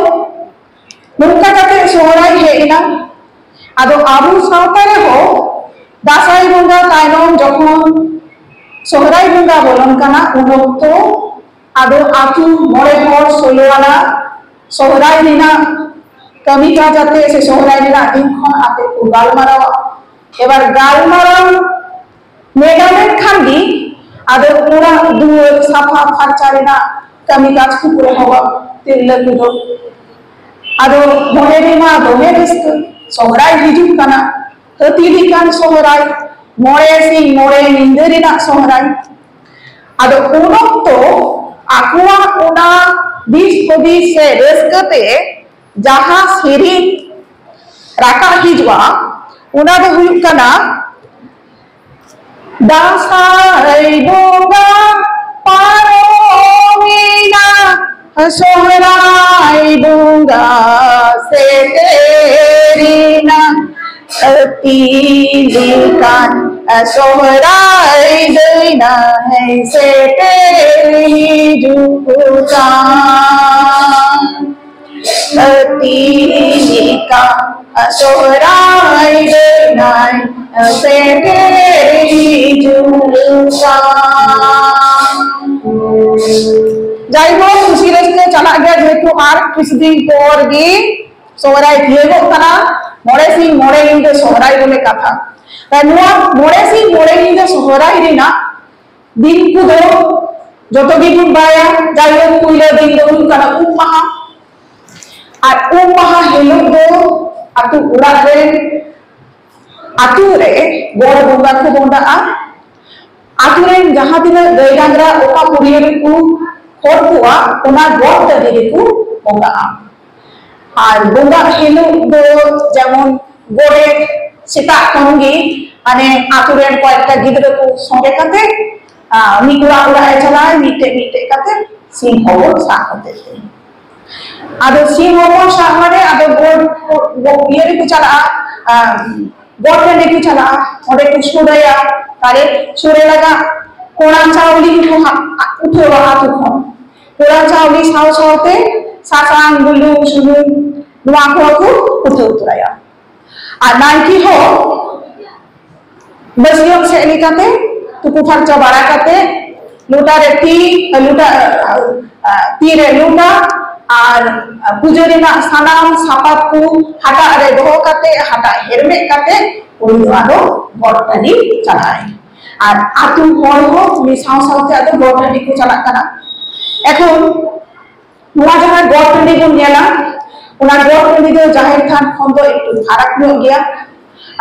ᱱᱚᱝᱠᱟ ᱠᱟᱛᱮ ᱥᱚᱦᱨᱟᱭ ᱦᱮᱡ ᱮᱱᱟ᱾ ᱟᱫᱚ ᱟᱵᱚ ᱥᱟᱶᱛᱟ ᱨᱮᱦᱚᱸ ᱫᱟᱸᱥᱟᱭ ᱵᱚᱸᱜᱟ ᱛᱟᱭᱱᱚᱢ ᱡᱚᱠᱷᱚᱱ ᱥᱚᱦᱨᱟᱭ ᱵᱚᱸᱜᱟ ᱵᱚᱞᱚᱱ ᱠᱟᱱᱟ, ᱩᱱ ᱚᱠᱛᱚ ᱟᱫᱚ ᱟᱛᱳ ᱢᱚᱬᱮ ᱦᱚᱲ ᱥᱳᱞᱳ ᱟᱱᱟ ᱥᱚᱦᱨᱟᱭ ᱨᱮᱱᱟᱜ ᱠᱟᱹᱢᱤ ᱠᱟᱡᱽ ᱟᱛᱮ ᱥᱮ ᱥᱚᱦᱨᱟᱭ ᱨᱮᱱᱟᱜ ᱫᱤᱱ ᱠᱷᱚᱱ ᱟᱛᱮ ᱠᱚ ᱜᱟᱞᱢᱟᱨᱟᱣᱟ᱾ ᱮᱵᱟᱨ ᱜᱟᱞᱢᱟᱨᱟᱣ ᱢᱮᱱᱟ ᱞᱮᱱᱠᱷᱟᱱ ᱜᱮ ᱟᱫᱚ ᱚᱲᱟᱜ ᱫᱩᱣᱟᱹᱨ ᱥᱟᱯᱷᱟ ᱯᱷᱟᱨᱪᱟ ᱨᱮᱱᱟᱜ ᱠᱟᱹᱢᱤ ᱠᱟᱡᱽ ᱠᱚ ᱮᱦᱚᱵᱟ ᱛᱤᱨᱞᱟᱹ ᱠᱚᱫᱚ᱾ ᱟᱫᱚ ᱢᱚᱱᱮ ᱨᱮᱢᱟ ᱫᱚᱢᱮ ᱨᱟᱹᱥᱠᱟᱹ, ᱥᱚᱦᱨᱟᱭ ᱦᱤᱡᱩᱜ ᱠᱟᱱᱟ, ᱦᱟᱹᱛᱤ ᱞᱮᱠᱟᱱ ᱥᱚᱦᱨᱟᱭ, ᱢᱚᱬᱮ ᱥᱤᱧ ᱢᱚᱬᱮ ᱧᱤᱫᱟᱹ ᱨᱮᱱᱟᱜ ᱥᱚᱦᱨᱟᱭ᱾ ᱟᱫᱚ ᱩᱱ ᱚᱠᱛᱚ ᱟᱠᱚᱣᱟᱜ ᱚᱱᱟ ᱫᱤᱥ ᱦᱩᱫᱤᱥ ᱥᱮ ᱨᱟᱹᱥᱠᱟᱹ ᱛᱮ ᱡᱟᱦᱟᱸ ᱥᱮᱨᱮᱧ ᱨᱟᱠᱟᱵ ᱦᱤᱡᱩᱜᱼᱟ, ᱚᱱᱟ ᱫᱚ ᱦᱩᱭᱩᱜ ᱠᱟᱱᱟ, ᱫᱟᱸᱥᱟᱭ ᱵᱚᱸᱜᱟ ᱯᱟᱨᱚᱢᱮᱱᱟ, ᱥᱚᱦᱨᱟᱭ ᱵᱚᱸᱜᱟ ᱥᱮᱴᱮᱨᱮᱱᱟ, ᱦᱟᱹᱛᱤ ᱞᱮᱠᱟᱱ ᱥᱚᱦᱨᱟᱭ ᱫᱟᱹᱭᱱᱟᱭ ᱥᱮᱴᱮᱨ ᱦᱤᱡᱩᱜ ᱠᱟᱱ᱾ ᱦᱟᱹᱛᱤ ᱞᱮᱠᱟᱱ ᱥᱚᱦᱨᱟᱭ ᱫᱟᱹᱭᱱᱟᱭ ᱥᱮᱴᱮᱨ ᱦᱤᱡᱩᱜ ᱠᱟᱱ᱾ ᱡᱟᱭᱦᱳᱠ, ᱠᱩᱥᱤ ᱨᱟᱹᱥᱠᱟᱹ ᱪᱟᱞᱟᱜ ᱜᱮᱭᱟ, ᱡᱮᱦᱮᱛᱩ ᱟᱨ ᱠᱤᱪᱷᱩ ᱫᱤᱱ ᱯᱚᱨ ᱜᱮ ᱥᱚᱦᱨᱟᱭ ᱛᱤᱭᱳᱜᱚᱜ ᱠᱟᱱᱟ, ᱢᱚᱬᱮ ᱥᱤᱧ ᱢᱚᱬᱮ ᱧᱤᱫᱟᱹ ᱥᱚᱦᱨᱟᱭ ᱵᱚᱞᱮ ᱠᱟᱛᱷᱟ᱾ ᱛᱟᱭ ᱱᱚᱣᱟ ᱢᱚᱬᱮ ᱥᱤᱧ ᱢᱚᱬᱮ ᱧᱤᱫᱟᱹ ᱥᱚᱦᱨᱟᱭ ᱨᱮᱱᱟᱜ ᱫᱤᱱ ᱠᱚᱫᱚ ᱡᱚᱛᱚ ᱜᱮᱵᱚᱱ ᱵᱟᱲᱟᱭᱟ᱾ ᱡᱟᱭᱦᱳᱠ, ᱯᱩᱭᱞᱟᱹ ᱫᱤᱱ ᱫᱚ ᱦᱩᱭᱩᱜ ᱠᱟᱱᱟ ᱩᱢ ᱢᱟᱦᱟ᱾ ᱟᱨ ᱩᱢ ᱢᱟᱦᱟ ᱦᱤᱞᱳᱜ ᱫᱚ ᱟᱹᱛᱩ ᱚᱲᱟᱜ ᱨᱮ, ᱟᱹᱛᱩ ᱨᱮ ᱜᱚᱲ ᱵᱚᱸᱜᱟ ᱠᱚ ᱵᱚᱸᱜᱟᱜᱼᱟ᱾ ᱟᱹᱛᱩ ᱨᱮᱱ ᱡᱟᱦᱟᱸ ᱛᱤᱱᱟᱹᱜ ᱜᱟᱹᱭ ᱰᱟᱝᱨᱟ ᱚᱠᱟ ᱯᱩᱲᱤᱭᱟᱹ ᱨᱮᱠᱚ ᱠᱷᱚᱲ ᱠᱚᱣᱟ, ᱚᱱᱟ ᱜᱚᱲ ᱴᱟᱺᱰᱤ ᱨᱮᱠᱚ ᱵᱚᱸᱜᱟᱜᱼᱟ᱾ ᱟᱨ ᱵᱚᱸᱜᱟᱜ ᱦᱤᱞᱳᱜ ᱫᱚ ᱡᱮᱢᱚᱱ ᱜᱚᱰᱮᱛ ᱥᱮᱛᱟᱜ ᱠᱷᱚᱱ ᱜᱮ ᱢᱟᱱᱮ ᱟᱹᱛᱩ ᱨᱮᱱ ᱠᱚᱭᱮᱠᱴᱟ ᱜᱤᱫᱽᱨᱟᱹ ᱠᱚ ᱥᱚᱸᱜᱮ ᱠᱟᱛᱮ, ᱟᱨ ᱢᱤᱫ ᱚᱲᱟᱜ ᱚᱲᱟᱜ ᱮ ᱪᱟᱞᱟᱜᱼᱟ, ᱢᱤᱫᱴᱮᱡ ᱢᱤᱫᱴᱮᱡ ᱠᱟᱛᱮ ᱥᱤᱢ ᱦᱚᱵᱚᱨ ᱥᱟᱵ ᱠᱟᱛᱮ ᱛᱮ᱾ ᱟᱫᱚ ᱥᱤᱢ ᱦᱚᱵᱚᱨ ᱥᱟᱵ ᱢᱟᱱᱮ ᱟᱫᱚ ᱜᱚᱰ, ᱜᱚᱰ, ᱤᱭᱟᱹ ᱨᱮᱠᱚ ᱪᱟᱞᱟᱜᱼᱟ, ᱟᱨ ᱜᱚᱰ ᱴᱟᱺᱰᱤ ᱠᱚ ᱪᱟᱞᱟᱜᱼᱟ, ᱚᱸᱰᱮ ᱠᱚ ᱥᱩᱨᱟᱭᱟ᱾ ᱛᱟᱦᱞᱮ ᱥᱩᱨᱮ ᱞᱟᱜᱟ ᱠᱚᱲᱟ ᱪᱟᱣᱞᱮ ᱠᱚ ᱦᱟ-, ᱩᱴᱷᱟᱹᱣᱟ ᱟᱹᱛᱩ ᱠᱷᱚᱱ᱾ ᱠᱚᱲᱟ ᱪᱟᱣᱞᱮ ᱥᱟᱶ ᱥᱟᱶᱛᱮ ᱥᱟᱥᱟᱝ, ᱵᱩᱞᱩᱝ, ᱥᱩᱱᱩᱢ, ᱱᱚᱣᱟ ᱠᱚᱦᱚᱸ ᱠᱚ ᱩᱴᱷᱟᱹᱣ ᱛᱚᱨᱟᱭᱟ᱾ ᱟᱨ ᱱᱟᱭᱠᱮ ᱦᱚᱸ ᱵᱟᱹᱥᱭᱟᱹᱢ ᱥᱮᱫ ᱞᱮᱠᱟᱛᱮ ᱛᱩᱯᱩ ᱯᱷᱟᱨᱪᱟ ᱵᱟᱲᱟ ᱠᱟᱛᱮ ᱞᱚᱴᱟ ᱨᱮ ᱛᱤ, ᱞᱚᱴᱟ, ᱟ, ᱛᱤ ᱨᱮ ᱞᱚᱴᱟ ᱟᱨ ᱯᱩᱡᱟᱹ ᱨᱮᱱᱟᱜ ᱥᱟᱱᱟᱢ ᱥᱟᱯᱟᱵ ᱠᱚ ᱦᱟᱴᱟᱜ ᱨᱮ ᱫᱚᱦᱚ ᱠᱟᱛᱮ, ᱦᱟᱴᱟᱜ ᱦᱮᱨᱢᱮᱫ ᱠᱟᱛᱮ ᱩᱱᱤ ᱫᱚ ᱟᱫᱚ ᱜᱚᱴ ᱴᱟᱺᱰᱤ ᱪᱟᱞᱟᱜᱼᱟᱭ᱾ ᱟᱨ ᱟᱹᱛᱩ ᱦᱚᱲ ᱦᱚᱸ ᱩᱱᱤ ᱥᱟᱶ ᱥᱟᱶᱛᱮ ᱟᱫᱚ ᱜᱚᱴ ᱴᱟᱺᱰᱤ ᱠᱚ ᱪᱟᱞᱟᱜ ᱠᱟᱱᱟ᱾ ᱮᱠᱷᱚᱱ ᱱᱚᱣᱟ ᱡᱟᱦᱟᱸ ᱜᱚᱴ ᱴᱟᱺᱰᱤ ᱵᱚᱱ ᱧᱮᱞᱟ, ᱚᱱᱟ ᱜᱚᱴ ᱴᱟᱺᱰᱤ ᱫᱚ ᱡᱟᱦᱮᱨ ᱛᱷᱟᱱ ᱠᱷᱚᱱ ᱫᱚ ᱮᱠᱴᱩ ᱯᱷᱟᱨᱟᱠ ᱧᱚᱜ ᱜᱮᱭᱟ᱾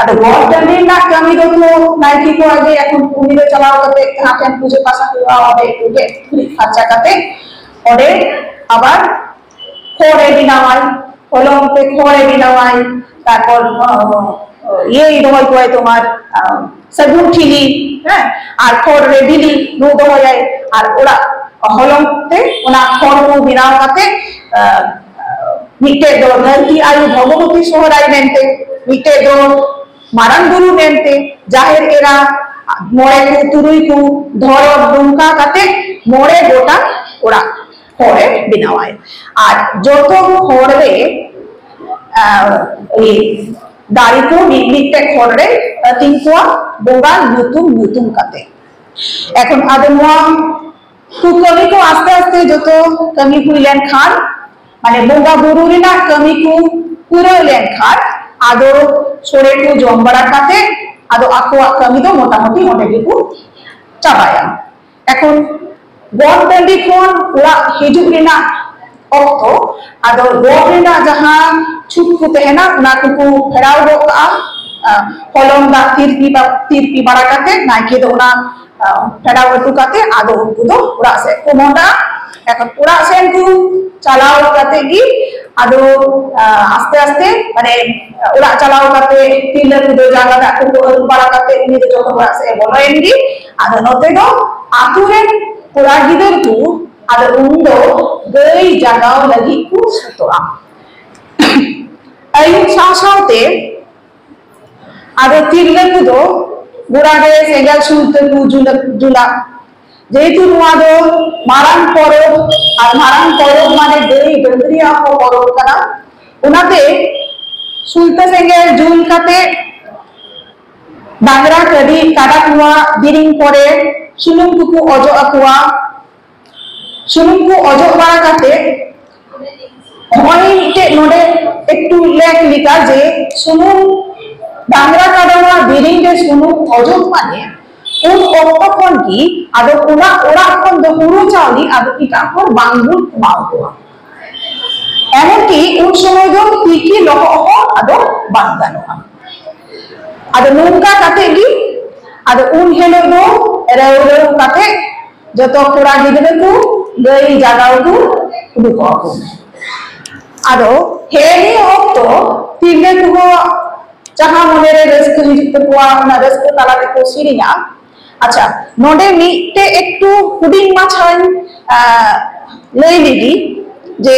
ᱟᱫᱚ ᱜᱚᱴ ᱴᱟᱺᱰᱤ ᱨᱮᱱᱟᱜ ᱠᱟᱹᱢᱤ ᱫᱚ ᱛᱚ ᱱᱟᱭᱠᱮ ᱠᱚᱣᱟᱜ ᱜᱮ᱾ ᱮᱠᱷᱚᱱ ᱩᱱᱤ ᱫᱚ ᱪᱟᱞᱟᱣ ᱠᱟᱛᱮ ᱡᱟᱦᱟᱸ ᱴᱷᱮᱱ ᱯᱩᱡᱟᱹ ᱯᱟᱥᱟ ᱦᱩᱭᱩᱜᱼᱟ, ᱚᱸᱰᱮ ᱮᱠᱴᱩ ᱜᱮᱡ ᱜᱩᱨᱤᱡ ᱯᱷᱟᱨᱪᱟ ᱠᱟᱛᱮ ᱚᱸᱰᱮ ᱟᱵᱟᱨ ᱠᱷᱚᱲᱮ ᱵᱮᱱᱟᱣᱟᱭ, ᱦᱚᱞᱚᱝ ᱛᱮ ᱠᱷᱚᱲᱮ ᱵᱮᱱᱟᱣᱟᱭ, ᱛᱟᱨᱯᱚᱨ ᱤᱭᱟᱹᱭ ᱫᱚᱦᱚᱭ ᱠᱚᱣᱟᱭ ᱛᱳᱢᱟᱨ ᱥᱟᱹᱜᱩᱱ ᱴᱷᱤᱞᱤ, ᱦᱮᱸ, ᱟᱨ ᱠᱷᱚᱲ ᱨᱮ ᱵᱤᱞᱤ ᱱᱩ ᱫᱚᱦᱚᱭᱟᱭ, ᱟᱨ ᱚᱲᱟᱜ ᱦᱚᱞᱚᱝ ᱛᱮ ᱚᱱᱟ ᱠᱷᱚᱲ ᱠᱚ ᱵᱮᱱᱟᱣ ᱠᱟᱛᱮ ᱢᱤᱫᱴᱮᱡ ᱫᱚ ᱫᱷᱟᱹᱨᱛᱤ ᱟᱭᱳ ᱵᱷᱚᱜᱚᱵᱚᱛᱤ ᱥᱚᱦᱨᱟᱭ ᱢᱮᱱᱛᱮ, ᱢᱤᱫᱴᱮᱡ ᱫᱚ ᱢᱟᱨᱟᱝ ᱵᱩᱨᱩ ᱢᱮᱱᱛᱮ, ᱡᱟᱦᱮᱨ ᱮᱨᱟ, ᱢᱚᱬᱮ ᱠᱚ ᱛᱩᱨᱩᱭ ᱠᱚ ᱫᱷᱚᱨᱚᱢ, ᱱᱚᱝᱠᱟ ᱠᱟᱛᱮ ᱢᱚᱬᱮ ᱜᱚᱴᱟᱝ ᱚᱲᱟᱜ ᱦᱚᱲᱮ ᱵᱮᱱᱟᱣᱟᱭ᱾ ᱟᱨ ᱡᱚᱛᱚ ᱦᱚᱲ ᱨᱮ ᱫᱟᱨᱮ ᱠᱚ ᱢᱤᱫ ᱢᱤᱫᱴᱮᱡ ᱦᱚᱲ ᱨᱮ ᱟᱹᱛᱤᱧ ᱠᱚᱣᱟ ᱵᱚᱸᱜᱟ ᱧᱩᱛᱩᱢ ᱧᱩᱛᱩᱢ ᱠᱟᱛᱮ᱾ ᱮᱠᱷᱚᱱ ᱟᱫᱚ ᱱᱚᱣᱟ ᱠᱚ ᱠᱟᱹᱢᱤ ᱠᱚ ᱟᱥᱛᱮ ᱟᱥᱛᱮ ᱡᱚᱛᱚ ᱠᱟᱹᱢᱤ ᱦᱩᱭ ᱞᱮᱱᱠᱷᱟᱱ, ᱢᱟᱱᱮ ᱵᱚᱸᱜᱟ ᱵᱩᱨᱩ ᱨᱮᱱᱟᱜ ᱠᱟᱹᱢᱤ ᱠᱚ ᱯᱩᱨᱟᱹᱣ ᱞᱮᱱᱠᱷᱟᱱ, ᱟᱫᱚ ᱥᱚᱲᱮ ᱠᱚ ᱡᱚᱢ ᱵᱟᱲᱟ ᱠᱟᱛᱮ ᱟᱫᱚ ᱟᱠᱚᱣᱟᱜ ᱠᱟᱹᱢᱤ ᱫᱚ ᱢᱚᱴᱟᱢᱩᱴᱤ ᱚᱸᱰᱮ ᱜᱮᱠᱚ ᱪᱟᱵᱟᱭᱟ᱾ ᱮᱠᱷᱚᱱ ᱜᱚᱴ ᱴᱟᱺᱰᱤ ᱠᱷᱚᱱ ᱚᱲᱟᱜ ᱦᱤᱡᱩᱜ ᱨᱮᱱᱟᱜ ᱚᱠᱛᱚ, ᱟᱫᱚ ᱜᱚᱴ ᱨᱮᱱᱟᱜ ᱡᱟᱦᱟᱸ ᱪᱷᱩᱛ ᱠᱚ ᱛᱟᱦᱮᱱᱟ, ᱚᱱᱟ ᱠᱚᱠᱚ ᱯᱷᱮᱨᱟᱣ ᱜᱚᱫ ᱠᱟᱜᱼᱟ᱾ ᱦᱚᱞᱚᱝ ᱫᱟᱜ ᱛᱤᱨᱯᱤ ᱛᱤᱨᱯᱤ ᱵᱟᱲᱟ ᱠᱟᱛᱮ ᱱᱟᱭᱠᱮ ᱫᱚ ᱚᱱᱟ ᱯᱷᱮᱨᱟᱣ ᱦᱚᱴᱚ ᱠᱟᱛᱮ ᱟᱫᱚ ᱩᱱᱠᱩ ᱫᱚ ᱚᱲᱟᱜ ᱥᱮᱫ ᱠᱚ ᱢᱚᱦᱰᱟᱜᱼᱟ᱾ ᱮᱠᱷᱚᱱ ᱚᱲᱟᱜ ᱥᱮᱱ ᱠᱚ ᱪᱟᱞᱟᱣ ᱠᱟᱛᱮ ᱜᱮ ᱟᱫᱚ ᱟᱥᱛᱮ ᱟᱥᱛᱮ, ᱢᱟᱱᱮ, ᱚᱲᱟᱜ ᱪᱟᱞᱟᱣ ᱠᱟᱛᱮ ᱛᱤᱨᱞᱟᱹ ᱠᱚᱫᱚ ᱡᱟᱸᱜᱟ ᱫᱟᱜ ᱠᱚᱠᱚ ᱟᱹᱨᱩᱵ ᱵᱟᱲᱟ ᱠᱟᱛᱮ ᱩᱱᱤ ᱫᱚ ᱡᱚᱠᱷᱚᱱ ᱚᱲᱟᱜ ᱥᱮᱫ ᱮ ᱵᱚᱞᱚᱭᱮᱱ ᱜᱮ, ᱟᱫᱚ ᱱᱚᱛᱮ ᱫᱚ ᱟᱛᱳ ᱨᱮᱱ ᱠᱚᱲᱟ ᱜᱤᱫᱟᱹᱨ ᱠᱚ ᱟᱫᱚ ᱩᱱ ᱫᱚ ᱜᱟᱹᱭ ᱡᱟᱜᱟᱣ ᱞᱟᱹᱜᱤᱫ ᱠᱚ ᱥᱟᱹᱛᱚᱜᱼᱟ᱾ ᱟᱹᱭᱩᱵ ᱥᱟᱶ ᱥᱟᱶᱛᱮ ᱟᱫᱚ ᱛᱤᱨᱞᱟᱹ ᱠᱚᱫᱚ ᱜᱚᱲᱟ ᱨᱮ ᱥᱮᱸᱜᱮᱞ ᱥᱩᱞᱛᱟᱹ ᱠᱚ ᱡᱩᱞᱟ, ᱡᱩᱞᱟ᱾ ᱡᱮᱦᱮᱛᱩ ᱱᱚᱣᱟ ᱫᱚ ᱢᱟᱨᱟᱝ ᱯᱚᱨᱚᱵᱽ, ᱟᱨ ᱢᱟᱨᱟᱝ ᱯᱚᱨᱚᱵᱽ ᱢᱟᱱᱮ ᱜᱟᱹᱭ ᱰᱟᱹᱝᱨᱤᱭᱟᱜ ᱦᱚᱸ ᱯᱚᱨᱚᱵᱽ ᱠᱟᱱᱟ, ᱚᱱᱟᱛᱮ ᱥᱩᱞᱛᱟᱹ ᱥᱮᱸᱜᱮᱞ ᱡᱩᱞ ᱠᱟᱛᱮ ᱰᱟᱝᱨᱟ ᱠᱟᱹᱰᱤ ᱠᱟᱰᱟ ᱠᱚᱣᱟᱜ ᱫᱮᱨᱮᱧ ᱠᱚᱨᱮ ᱥᱩᱱᱩᱢ ᱠᱚᱠᱚ ᱚᱡᱚᱜ ᱟᱠᱚᱣᱟ᱾ ᱥᱩᱱᱩᱢ ᱠᱚ ᱚᱡᱚᱜ ᱵᱟᱲᱟ ᱠᱟᱛᱮ ᱱᱚᱜᱼᱚᱭ ᱢᱤᱫᱴᱮᱡ ᱱᱚᱰᱮ ᱮᱠᱴᱩ ᱞᱮᱠ ᱞᱮᱠᱟ ᱡᱮ ᱥᱩᱱᱩᱢ, ᱰᱟᱝᱨᱟ ᱠᱟᱰᱟᱣᱟᱜ ᱫᱮᱨᱮᱧ ᱨᱮ ᱥᱩᱱᱩᱢ ᱚᱡᱚᱜ ᱢᱟᱱᱮ ᱩᱱ ᱚᱠᱛᱚ ᱠᱷᱚᱱ ᱜᱮ ᱟᱫᱚ ᱚᱱᱟ ᱚᱲᱟᱜ ᱠᱷᱚᱱ ᱫᱚ ᱦᱩᱲᱩ ᱪᱟᱣᱞᱮ ᱟᱫᱚ ᱮᱴᱟᱜ ᱦᱚᱲ ᱵᱟᱝ ᱵᱚᱱ ᱮᱢᱟ ᱠᱚᱣᱟ᱾ ᱮᱢᱚᱱᱠᱤ ᱩᱱ ᱥᱚᱢᱚᱭ ᱫᱚ ᱛᱤᱠᱤ ᱞᱚᱦᱚᱫ ᱦᱚᱸ ᱟᱫᱚ ᱵᱟᱝ ᱜᱟᱱᱚᱜᱼᱟ᱾ ᱟᱫᱚ ᱱᱚᱝᱠᱟ ᱠᱟᱛᱮ ᱜᱮ ᱟᱫᱚ ᱩᱱ ᱦᱤᱞᱳᱜ ᱫᱚ ᱨᱟᱹᱣ ᱨᱟᱹᱣ ᱠᱟᱛᱮ ᱡᱚᱛᱚ ᱠᱚᱲᱟ ᱜᱤᱫᱽᱨᱟᱹ ᱠᱚ ᱜᱟᱹᱭ ᱡᱟᱜᱟᱣ ᱠᱚ ᱩᱰᱩᱠᱚᱜᱼᱟ ᱠᱚ᱾ ᱟᱫᱚ ᱦᱮᱸ, ᱱᱤᱭᱟᱹ ᱚᱠᱛᱚ ᱛᱤᱨᱞᱟᱹ ᱠᱚᱦᱚᱸ ᱡᱟᱦᱟᱸ ᱢᱚᱱᱮᱨᱮ ᱨᱟᱹᱥᱠᱟᱹ ᱦᱤᱡᱩᱜ ᱛᱟᱠᱚᱣᱟ, ᱚᱱᱟ ᱨᱟᱹᱥᱠᱟᱹ ᱛᱟᱞᱟ ᱛᱮᱠᱚ ᱥᱮᱨᱮᱧᱟ᱾ ᱟᱪᱪᱷᱟ, ᱱᱚᱰᱮ ᱢᱤᱫᱴᱮᱡ ᱮᱠᱴᱩ ᱦᱩᱰᱤᱧ ᱢᱟᱪᱷᱟᱧ, ᱟᱸ, ᱞᱟᱹᱭ ᱞᱮᱜᱮ ᱡᱮ